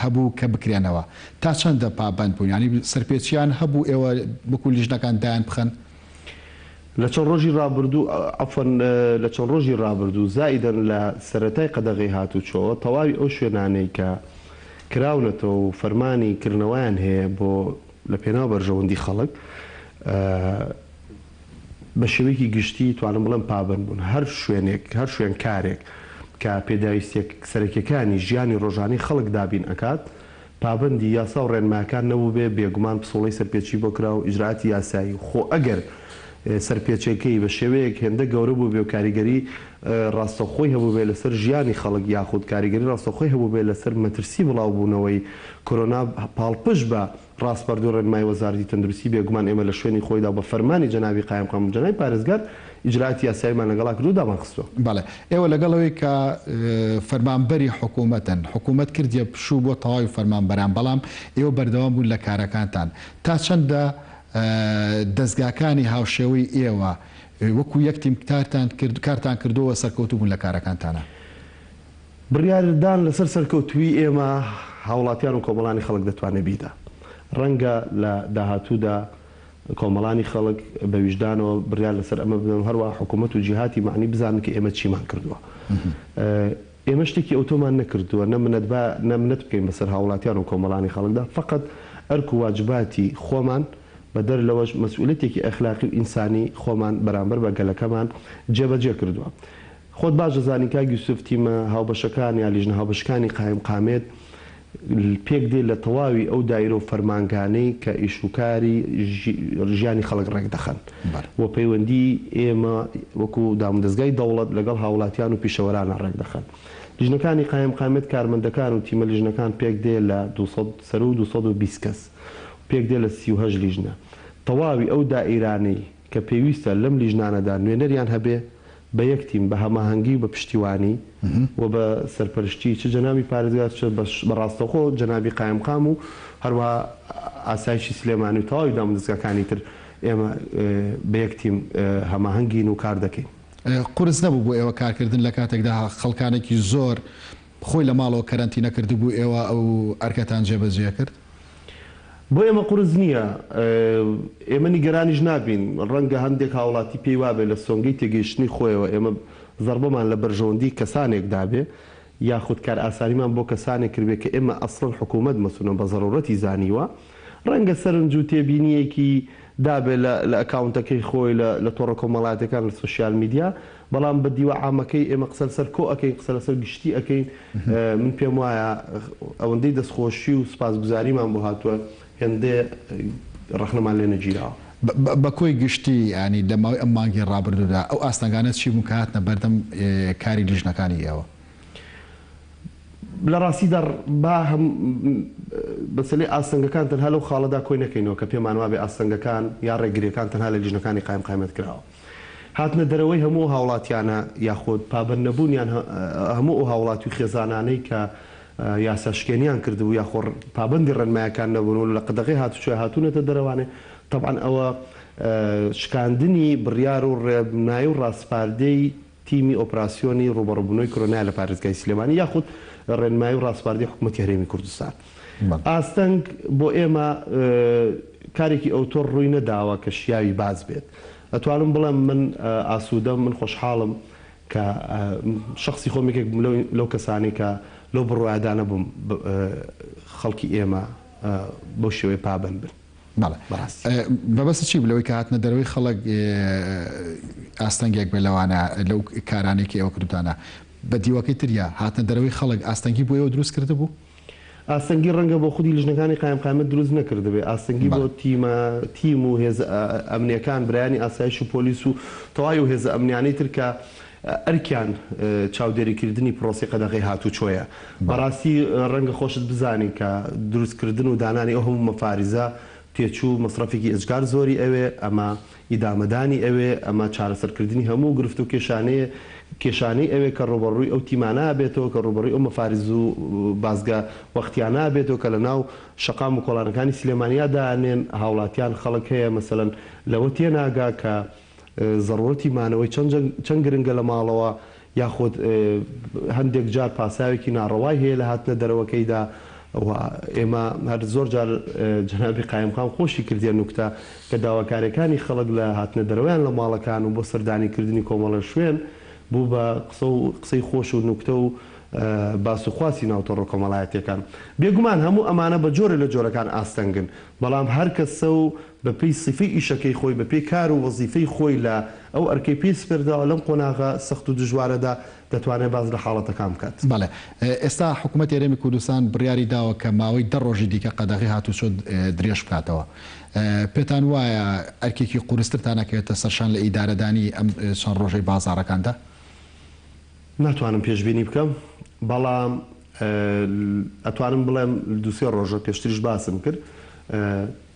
هەبوو کە بکرێنەوە تا چەندە پابەند بوون؟ یانی سەرپێچیان هەبوو ئێوە وەکو لیژنەکان دایان بخەن؟ لە چەند ڕۆژی ڕابردوو عەفوەن لە چەند ڕۆژی ڕابردوو زائیدەن لە سەرەتای قەدەغەی هاتوچۆوە تەواوی ئەو شوێنانەی کە کراونەتەوە و فەرمانی کردنەوەیان هەیە بۆ لە پێناو بەرژەوەندی خەڵک بە شێوەیەکی گشتی توانم بڵێم پابەند بوون. هەر شوێنێک، هەر شوێنکارێک کە پێداویستیە سەرەکیەکانی ژیانی ڕۆژانەی خەڵک دابین ئەکات، پابەندی یاسا و ڕێنمایەکان نەبووبێ، بێگومان پسوڵەی سەرپێچی بۆ کرا و ئیجرائاتی یاسایی و خۆ ئەگەر سەرپێچێکەی بە شێوەیەک هێندە گەورە بووبێ و کاریگەری ڕاستەوخۆی هەبووبێ لەسەر ژیانی خەڵک یاخود کاریگەری ڕاستەوخۆی هەبووبێ لەسەر مەترسی بڵاوبوونەوەی کۆرۆنا پاڵپشت بە ڕاسپاردو ڕێنمای وەزارەتی تەندروستی بێگومان ئێمە لە شوێنی خۆیدا و بە فەرمانی جەنابی قایمقام و جەنابی پارێزگار ئیجرائاتی یاساییمان لەگەڵا کردو دامانخستوە. بەڵێ ئێوە لەگەڵ ئەوەی کە فەرمانبەری حکوومەتن، حکوومەت کردیە پشوو بۆ تەواوی فەرمانبەران، بەڵام ئێوە بەردەوام بوون لە کارەکانتان. تا چەندە دەزگاکانی هاوشێوەی ئێوە وەکوو یەک تیم کارتان کرد کارتان کردووە و سەرکەوتوو بوون لە کارەکانتانا؟ بڕیاردان لەسەر سەرکەوتوویی ئێمە هاوڵاتیان و کۆمەڵانی خەڵک دەتوانێت بیدا. ڕەنگە لە داهاتوودا کۆمەڵانی خەڵک بە ویژدانەوە بڕیار لەسەر ئەمە بدەن و هەروەها حکوومەت و جیهاتی مەعنی بزانن کە ئێمە چیمان کردووە. ئێمە شتێکی ئەوتۆمان نەکردووە نە منەت با نە منەت بکەین بەسەر هاوڵاتیان و کۆمەڵانی خەڵکدا، فەقەت ئەرک و واجباتی خۆمان بەدەر لەوەش مەسئولیەتێکی ئەخلاقی و ئینسانی خۆمان بەرامبەر بە گەلەکەمان جێبەجێ کردووە. خۆت باش دەزانی کاک یوسف تیمە هاوبەشەکان یا لیژنە هاوبەشەکانی قایمقامێت پێک دێ لە تەواوی ئەو دایرە و فەرمانگانەی کە ئیش و کاری ژیانی خەڵک ڕێک دەخەن و پەیوەندی ئێمە وەکو دامودەزگای دەوڵەت لەگەڵ هاوڵاتیان و پیشەوەرانە ڕێک دەخەن. لیژنەکانی قایمقامیەت کارمەندەکان و تیمە لیژنەکان پێکدێ لە 200 سەروو 220 کەس و پێکدێ لە 38 لیژنە. تەواوی ئەو دائیرانەی کە پێویستە لەم لیژنانەدا نوێنەریان هەبێ بە یەک تیم بە هەماهەنگی و بە پشتیوانی و بە سەرپەرشتی چ جەنابی پارێزگار چ بە ڕاستەوخۆ جەنابی قایمقام و هەروەها ئاسایشی سلێمانی و تەواوی دامودەزگاکانی تر ئێمە بە یەک تیم هەماهەنگین و کار دەکەین. قورس نەبوو بۆ ئێوە کارکردن لە کاتێکدا خەڵکانێکی زۆر خۆی لە ماڵەوە کەرەنتینە کردبوو ئێوە ئەو ئەرکەتان جێبەجێ کرد؟ بۆ ئێمە قورس نییە، ئێمە نیگەرانیش نابین، ڕەنگە هەندێک هاوڵاتی پێی وابێ لە سۆنگەی تێگەیشتنی خۆیەوە ئێمە زەڕبەمان لە بەرژەوەندی کەسانێک دابێ یاخود کارئاسانیمان بۆ کەسانێک کردبێ کە ئێمە ئەسڵەن حکوومەت مەسوولە بە زەروورەتی زانیوە، ڕەنگە سەرنج و تێبینییەکی دابێ لە لە ئەکاونتەکەی خۆی لە لە تۆڕە کۆمەڵایەتیەکان لە سۆشیال میدیا، بەڵام بە دیوە عامەکەی ئێمە قسە لەسەر کۆ ئەکەین، قسە لەسەر گشتی ئەکەین، من پێم وایە ئەوەندەی دەستخۆشی و سوپاسگوزاریمان بۆ هاتووە هێندە ڕەخنەمان لێ نەگیراوە. بە کۆی گشتی یانی لە ماوەی ئەم مانگەی ڕابردوودا ئەو ئاستەنگانە چی بوون کە هاتنە بەردەم کاری لیژنەکانی ئێوە؟ لە ڕاستیدا با هەم مەسەلەی ئاستەنگەکان تەنها لەو خاڵەدا کۆی نەکەینەوە کە پێمان وابێ ئاستەنگەکان یا ڕێگرییەکان تەنها لە لیژنەکانی قایمقامیەت کراوە. هاتنە دەرەوەی هەموو ئەو هاوڵاتیانە یاخود پابەند نەبوونیان هەموو ئەو هاوڵاتی و خێزانانەی کە یاساشکێنیان کردبوو یاخۆ پابەندی ڕێنمایەکان نەبوون و لە قەدەغەی هاتوچۆی هاتوونەتە دەرەوانێ تەبعەن ئەوە شکاندنی بڕیار و ڕێنمایی و ڕاسپاردەی تیمی ئۆپراسیۆنی ڕووبەڕووبوونەوەی کۆرۆنایە لە پارێزگای سلێمانی یاخود ڕێنمایی و ڕاسپاردەی حکومەتی هەرێمی کوردستان. ئاستەنگ بۆ ئێمە کارێکی ئەوتۆ ڕووی نەداوە کە شیاوی باس بێت. ئەتوانم بڵێم من ئاسوودەم، من خۆشحاڵم کە شەخسی خۆم یەکێک بووم لەو کەسانەی کە لەو بڕوایەدا نەبووم خەڵکی ئێمە بەو شێوەیە پابەند بن. بەڵێ. بەڕاستی. مەبەستت چی بوو لەوەی کە هاتنە دەرەوەی خەڵک ئاستەنگێک بێت لەوانە لەو کارانەی کە ئێوە کردوتانە؟ بە دیوەکەی تریا هاتنە دەرەوەی خەڵک ئاستەنگی بۆ ئێوە دروست کردبوو؟ ئاستەنگی ڕەنگە بۆ خودی لیژنەکانی قایمقامیەت دروست نەکردبێ، ئاستەنگی بۆ تیمە تیم و هێزە ئەمنیەکان، برایانی ئاسایش و پۆلیس و تەواوی ئەو هێزە ئەمنیانەی تر کە ئەرکیان چاودێریکردنی پرۆسەی قەدەغەی هاتوچۆیە. بەڕاستی ڕەنگە خۆشت بزانی کە دروستکردن و دانانی ئەو هەموو مەفاریزە تێچوو و مەسرەفێکی ئێجگار زۆری ئەوێ، ئەمە ئیدامەدانی ئەوێ، ئەمە چارەسەرکردنی هەموو گرفت و کێشانەیە کێشانەی ئەوێ کە ڕووبەڕووی ئەو تیمانە ئەبێتەوە، کە ڕووبەڕووی ئەو مەفاریز و بازگە وەختیانە ئەبێتەوە کە لەناو شەقام و کۆڵانەکانی سلێمانیا دائەنێن، هاوڵاتیان خەڵک هەیە مەسەلەن لەوە تێناگا کە زەڕوورەتی مانەوەی چەند گرنگە لە ماڵەوە، یاخود هەندێک جار پاساوێکی ناڕەوای هەیە لە هاتنە دەرەوەکەیدا و ئێمە هەر زۆر جار جەنابی قایمقام خۆشی کردیە نوکتە کە داواکاریەکانی خەڵک لە هاتنە دەرەوەیان لە ماڵەکان و بۆ سەردانی کردنی کۆمەڵە شوێن بوو بە قسە و قسەی خۆش و نوکتە و باس و خواسی ناو تۆڕە کۆمەڵایەتیەکان. بێگومان هەموو ئەمانە بە جۆرێ لە جۆرەکان ئاستەنگن بەڵام هەر کەسە و بە پێی سیفەی ئیشەکەی خۆی، بە پێی کار و وەزیفەی خۆی لە ئەو ئەرکەی پێی سپێردراوە لەم قۆناغە سەخت و دژوارەدا دەتوانێت باس لە حاڵەتەکان بکات. بەڵێ. ئێستا حکوومەتی هەرێمی کوردستان بڕیاری داوە کە ماوەی دە ڕۆژی دیکە قەدەغەی هاتوچۆ درێژ بکاتەوە. پێتان وایە ئەرکێکی قورسترتان ئەکەوێتە سەرشان لە ئیدارەدانی ئەم چەند ڕۆژەی بازاڕەکاندا؟ ناتوانم پێشبینی بکەم، بەڵام ئەتوانم بڵێم دوو سێ ڕۆژە پێشتریش باسم کرد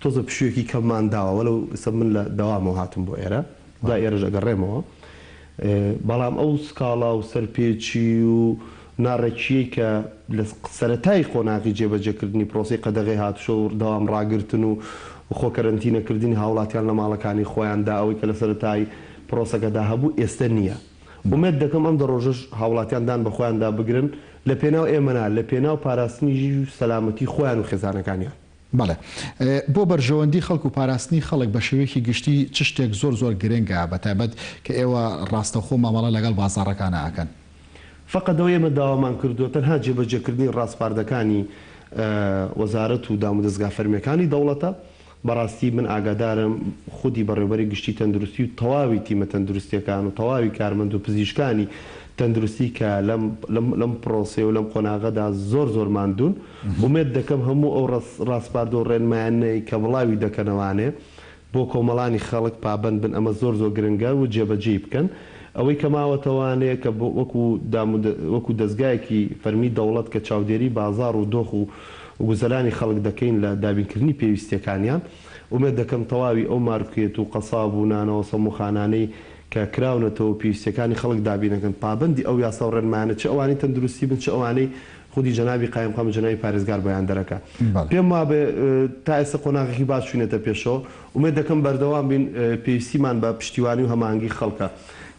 تۆزە پشوویەکی کەممان داوە وەلەو ئێستا من لە دەوامەوە هاتم بۆ ئێرە دوای ئێرەش ئەگەڕێمەوە بەڵام ئەو سکاڵا و سەرپێچی و ناڕێکییەی کە لە سەرەتای قۆناغی جێبەجێکردنی پرۆسەی قەدەغەی هاتوچۆ و دەوام ڕاگرتن و خۆکەرەنتینەکردنی هاوڵاتیان لە ماڵەکانی خۆیاندا ئەوەی کە لە سەرەتای پرۆسەکەدا هەبوو ئێستە نییە. ئومێد دەکەم ئەم دە ڕۆژەش هاوڵاتیان دان بە خۆیاندا بگرن لە پێناو ئێمە نا، لە پێناو پاراستنی ژیر و سەلامەتی خۆیان و خێزانەکانیان. بەڵێ. بۆ بەرژەوەندی خەڵک و پاراستنی خەڵک بە شێوەیەکی گشتی چ شتێک زۆر زۆر گرنگە بە تایبەت کە ئێوە ڕاستەوخۆ مامەڵە لەگەڵ بازاڕەکانا ئەکەن؟ فەقەت ئەوەی ئێمە داوامان کردووە تەنها جێبەجێکردنی ڕاسپاردەکانی وەزارەت و دامودەزگا فەرمییەکانی دەوڵەتە. بەڕاستی من ئاگادارم خودی بەڕێوبەری گشتی تەندروستی و تەواوی تیمە تەندروستیەکان و تەواوی کارمەند و پزیشکانی تەندروستی کە لەم لەم پرۆسەیە و لەم قۆناغەدا زۆر زۆر ماندوون ئومێد دەکەم هەموو ئەو ڕاسپاردە و ڕێنمایانەی کە بڵاوی دەکەنەوانێ بۆ کۆمەڵانی خەڵک پابەند بن ئەمە زۆر زۆر گرنگە و جێبەجێی بکەن. ئەوەی کە ماوەتەوانێ کە وەکو دام وەکو دەزگایەکی فەرمی دەوڵەت کە چاودێری بازاڕ و دۆخ و گوزەرانی خەڵک دەکەین لە دابینکردنی پێویستیەکانیان، ئومێد دەکەم تەواوی ئەو مارکێت و قەساب و نانەوە سەموخانانەی کە کراونەتەوە و پێویستیەکانی خەڵک دابینەکەن پابەندی ئەو یاسا و ڕێنمایانە چ ئەوانەی تەندروستی بن چ ئەوانەی خودی جەنابی قایمقام و جەنابی پارێزگار بۆیان دەرەکا. پێم وابێ تا ئێستا قۆناغێکی باش چوینەتە پێشەوە. ئومێد دەکەم بەردەوام بین. پێویستیمان بە پشتیوانی و هەماهەنگی خەڵکە.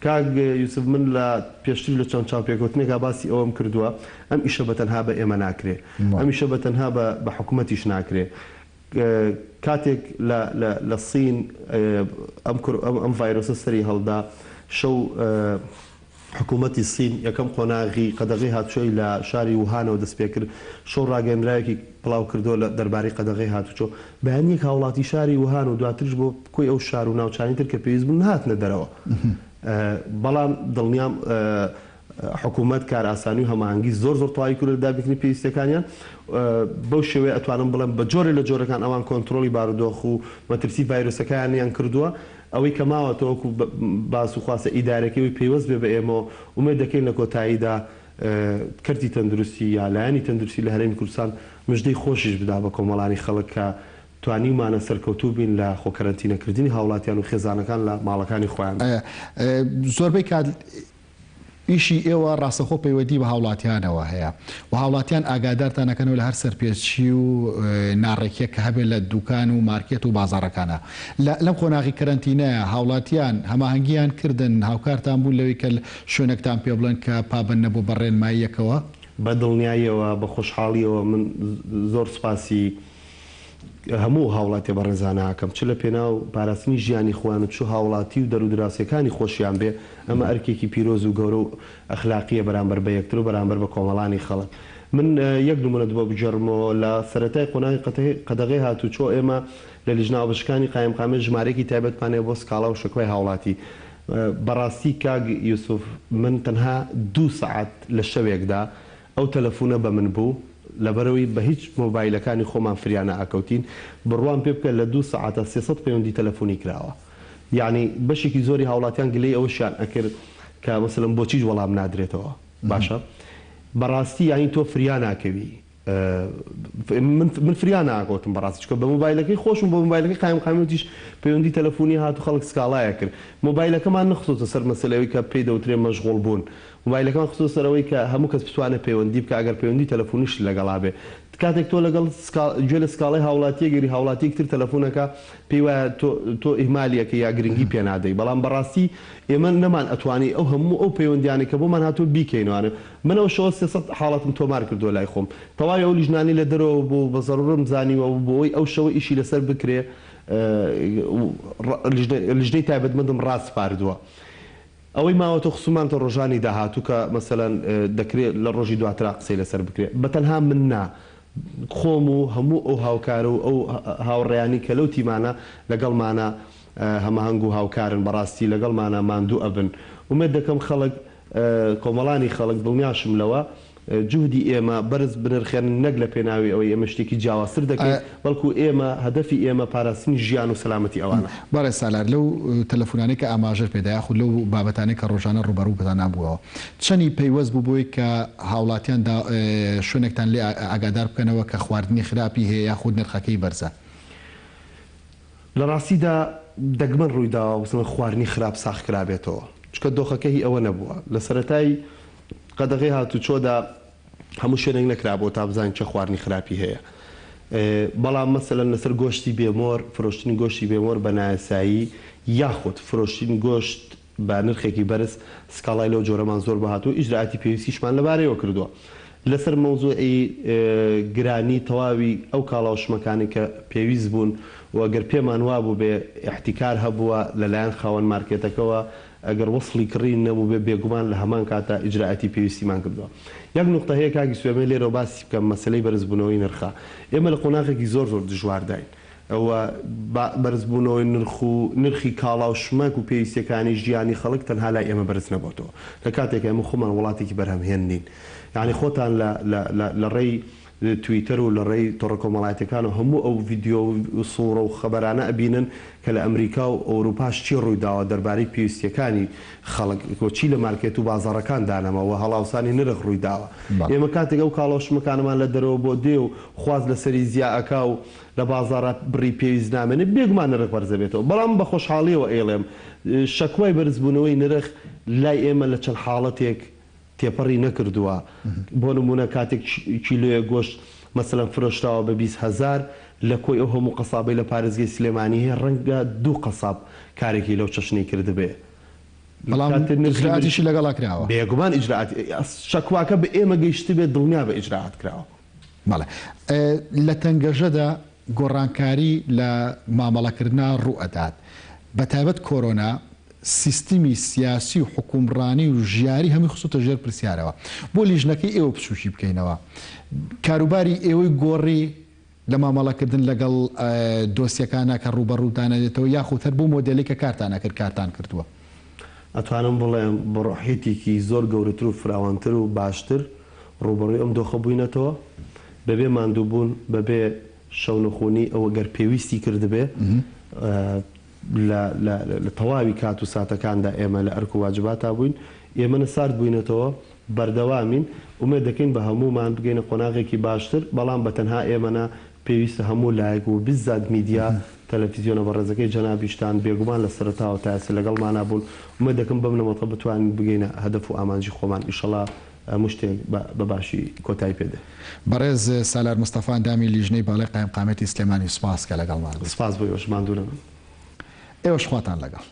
کاک یوسف من لە پێشتریش لە چەند چاوپێکەوتنێکا باسی ئەوەم کردووە ئەم ئیشە بە تەنها بە ئێمە ناکرێ. ئەم ئیشە بە تەنها بە بە حکومەتیش ناکرێ. کاتێک لە لە لە سین ئەم ئەم ڤایرۆسە سەری هەڵدا شەو حکوومەتی سین یەکەم قۆناغی قەدەغەی هاتوچۆی لە شاری ووهانەوە دەستپێکرد، شەو ڕاگەیەندراوێکی بڵاوکردەوە لە دەربارەی قەدەغەی هاتوچۆ، بەیانییەک هاوڵاتی شاری ووهان و دواتریش بۆ کۆی ئەو شار و ناوچانەی تر کە پێویست بوون نەهاتنە دەرەوە، بەڵام دڵنیام حکوومەت کارئاسانی و هەماهەنگی زۆر زۆر تەواوی کردووە لە دابینکردنی پێویستییەکانیان، بەو شێوەیە ئەتوانم بڵێم بە جۆرێ لە جۆرەکان ئەوان کۆنترۆڵی بارودۆخ و مەترسی ڤایرۆسەکەیانیان کردووە. ئەوەی کە ماوەتەوە وەکو باس و خواستە ئیدارەکەی ئەوەی پەیوەست بێ بە ئێمەوە، ئومێد دەکەین لە کۆتاییدا کەرتی تەندروستی یا لایەنی تەندروستی لە هەرێمی کوردستان مژدەی خۆشیش بدا بە کۆمەڵانی خەڵک کە توانیومانە سەرکەوتوو بین لە خۆ کەرەنتینەکردنی هاوڵاتیان و خێزانەکان لە ماڵەکانی خۆیاندا. زۆربەی کات ئیشی ئێوە ڕاستەخۆ پەیوەندی بە هاوڵاتیانەوە هەیە و هاوڵاتیان ئاگادارتان ئەکەنەوە لە هەر سەرپێچی و ناڕێکیەک کە هەبێت لە دوکان و مارکێت و بازاڕەکانا. لە لەم قۆناغی کەرەنتینەیا هاوڵاتیان هەماهەنگیان کردن هاوکارتان بوون لەوەی کە شوێنەکتان پێ بڵێن کە پابەند نەبووە بە ڕێنماییەکەوە؟ بە دڵنیاییەوە، بە خۆشحاڵییەوە من زۆر سوپاسی هەموو هاوڵاتیە بەڕێزانە ئەکەم چ لە پێناو پاراستنی ژیانی خۆیان و چ هاوڵاتی و دەرودراوسێکانی خۆشیان بێ، ئەمە ئەرکێکی پیرۆز و گەورە و ئەخلاقیە بەرامبەر بە یەکتر و بەرامبەر بە کۆمەڵانی خەڵک. من یەک نمونەت بۆ بگێڕمەوە، لە سەرەتای قۆناغی قەدەغەی هاتوچۆ ئێمە لە لیژنە هاوبەشەکانی قایمقامیەت ژمارەیەکی تایبەتمان هەیە بۆ سکاڵا و شەکوای هاوڵاتی. بەڕاستی کاک یوسف من تەنها دوو سەعات لە شەوێکدا ئەو تەلەفونە بە من بوو لەبەرئەوەی بە هیچ مۆبایلەکانی خۆمان فریا نەئەکەوتین بڕوام پێ بکە لە دوو سەعاتا 300 پەیوەندی تەلەفونی کراوە یەعنی بەشێکی زۆری هاوڵاتیان گلەی ئەوەشیان ئەکرد کە مەسەلەن بۆچیش وەڵام نادرێتەوە باشە بەڕاستی یانی تۆ فریا ناکەوی من من فریا ناکەوتم بەڕاستی چونکە بە مۆبایلەکەی خۆشم بۆ مۆبایلەکەی قایمقامی وتیش پەیوەندی تەلەفونی هات و خەڵک سکاڵایە کرد مۆبایلەکەمان نەخستۆتە سەر مەسەلەی ئەوەی کە پێی دەوترێ مەشغوڵ بوون مۆبایلەکەمان خستۆتە سەر ئەوەی کە هەموو کەس بتوانێت پەیوەندی بکات ئەگەر پەیوەندی تەلەفونیشت لەگەڵا بێ کاتێک تۆ لەگەڵ گوێ لە سکاڵای هاوڵاتیەک گری هاوڵاتیەک تر تەلەفون ئەکا پێی وایە تۆ تۆ ئیهمالی ئەکەی یا گرنگی پێ نادەی بەڵام بەڕاستی ئێمە نەمان ئەتوانی ئەو هەموو ئەو پەیوەندیانەی کە بۆمان هاتووە بیکەینەوانێ من ئەو شەوە 300 حاڵەتم تۆمار کردووە لای خۆم تەواوی ئەو لیژنانەی لە دەرەوە بوو بە زەروورم زانیوە و بۆ ئەوەی ئەو شەوە ئیشی لەسەر بکرێ لیژنەی تایبەتمەندم ڕاسپاردووە ئەوەی ماوەتەوە خستوومانتە ڕۆژانی داهاتوو کە مەسەلەن دەکرێ لە ڕۆژی دواترا قسەی لەسەر بکرێ. بە تەنها من نا، خۆم و هەموو ئەو هاوکار و ئەو هاوڕێیانەی کە لەو تیمانە لەگەڵمانە هەماهەنگ و هاوکارن بەڕاستی لەگەڵمانە ماندوو ئەبن. ئومێد دەکەم خەڵک، کۆمەڵانی خەڵک دڵنیاشم لەوە، جوهدی ئێمە بەرز بنرخێنن نەک لە پێناوی ئەوەی ئێمە شتێکی جیاوازتر دەکەین بەڵکو ئێمە هەدەفی ئێمە پاراستنی ژیان و سەلامەتی ئەوانە. بەڕێز سالار لەو تەلەفونانەی کە ئاماژەت پێدا یاخود لەو بابەتانەی کە ڕۆژانە ڕووبەڕووتان بووەوە چەنی پەیوەست بوو بۆی کە هاوڵاتیان شوێنێکتان لێ ئاگادار بکەنەوە کە خواردنی خراپی هەیە یاخود نرخەکەی بەرزە؟ لە ڕاستیدا دەگمەن ڕوویداوە مەسەلەن خواردنی خراپ ساغ کرابێتەوە چونکە دۆخەکە هی ئەوە نەبووە لە سەرەتای قەدەغەی هاتوچۆدا هەموو شوێنێک نەکرابووە تا بزانین چە خواردنی خراپی هەیە بەڵام مەسەلەن لەسەر گۆشتی بێمۆر فرۆشتنی گۆشتی بێمۆر بە نایاسایی یاخود فرۆشتنی گۆشت بە نرخێکی بەرز سکاڵای لەو جۆرەمان زۆر بۆ هاتووە ئیجرائاتی پێویستیشمان لەبارەیەوە کردووە لەسەر مەوزوعی گرانی تەواوی ئەو کاڵا و شمەکانەی کە پێویست بوون و گەر پێمان وابووبێ ئیحتیکار هەبووە لەلایەن خاوەن مارکێتەکەوە ئەگەر وەسڵی کڕین نەبووبێ بێگومان لە هەمان کاتا ئیجرائاتی پێویستیمان کردووە. یەک نوقتە هەیە کاک یوسف ئەمەوێ لێرەوە باسی بکەم مەسەلەی بەرزبوونەوەی نرخە. ئێمە لە قۆناغێکی زۆر زۆر دژوارداین و بەرزبوونەوەی نرخ و نرخی کاڵا و شمەک و پێویستیەکانی ژیانی خەڵک تەنها لای ئێمە بەرز نەبۆتەوە لە کاتێکا ئێمە خۆمان وڵاتێکی بەرهەمهێن نین یانی خۆتان لە لە لە ڕێی. تویتەر و لە ڕێی تۆڕە کۆمەڵایەتیەکانەوە هەموو ئەو ڤیدیۆ و سوڕە و خەبەرانە ئەبینن کە لە ئەمریکا و ئەوروپاش چی ڕوویداوە دەربارەی پێویستیەکانی خەڵک و چی لە مارکێت و بازاڕەکان دانەما و هەڵاوسانی نرخ ڕوویداوە. ئێمە کاتێک ئەو کاڵا و شمەکانەمان لە دەرەوە بۆ دێ و خواست لەسەری زیا ئەکا و لە بازاڕا بڕی پێویست نامێنێ بێگومان نرخ بەرزەبێتەوە بەڵام بە خۆشحاڵیەوە ئەیڵێم شەکوای بەرزبوونەوەی نرخ لای ئێمە لە چەند حاڵەتێک تێپەڕی نەکردووە بۆ نموونە کاتێک کیلۆیەک گۆشت مەسەلەن فرۆشراوە بە 20 هەزار لە کۆی ئەو هەموو قەسابەی لە پارێزگەی سلێمانی هەیە ڕەنگە دوو قەساب کارێکی لەو چەشنەی کردبێ. بەڵام ئیجرائاتیشی لەگەڵا کراوە. بێگومان ئیجرائات شەکواکە بە ئێمە گەیشتبێت دڵنیابە ئیجرائات کراوە. بەڵێ لە تەنگەژەدا گۆڕانکاری لە مامەڵەکردنا ڕووئەدات بەتایبەت کۆرۆنا سیستمی سیاسی و حوکومڕانی و ژیاری هەمووی خستۆتە ژێر پرسیارەوە بۆ لیژنەکەی ئێوە بچوکی بکەینەوە کاروباری ئێوەی گۆڕی لە مامەڵەکردن لەگەڵ دۆسیەکانا کە ڕووبەڕووتان ئەبێتەوە یاخود هەر بەو مۆدێلەی کە کارتان ئەکرد کارتان کردووە؟ ئەتوانم بڵێم بە ڕۆحیەتێکی زۆر گەورەتر و فراوانتر و باشتر ڕووبەڕووی ئەم دۆخە بووینەتەوە، بەبێ ماندووبوون، بەبێ شەونخونی، ئەوە گەر پێویستی کردبێ لە لە لە تەواوی کات و ساتەکاندا ئێمە لە ئەرک و واجباتا بووین، ئێمە نە سارد بووینەتەوە، بەردەوامین، ئومێد دەکەین بە هەموومان بگەینە قۆناغێکی باشتر، بەڵام بە تەنها ئێمە نا، پێویستە هەموو لایەک و بیززات میدیا، تەلەفیزیۆنە بەڕێزەکەی جەنابیشتان بێگومان لە سەرەتاوە تا ئێستا لەگەڵمانا بوون، ئومێد دەکەم بەم نەمەتە بتوانین بگەینە هەدەف و ئامانجی خۆمان، ئیشەڵا هەموو شتێک بە باشی کۆتایی پێ دێ. بەڕێز سالار مستەفا ئەندامی لیژنەی باڵای قایمقامیەتی سلێمانی سوپاس کە لەگەڵمان بوویت. سوپاس بۆ ئێوەش ماندوو نەبن. ئێوەش خواتان لەگەڵ.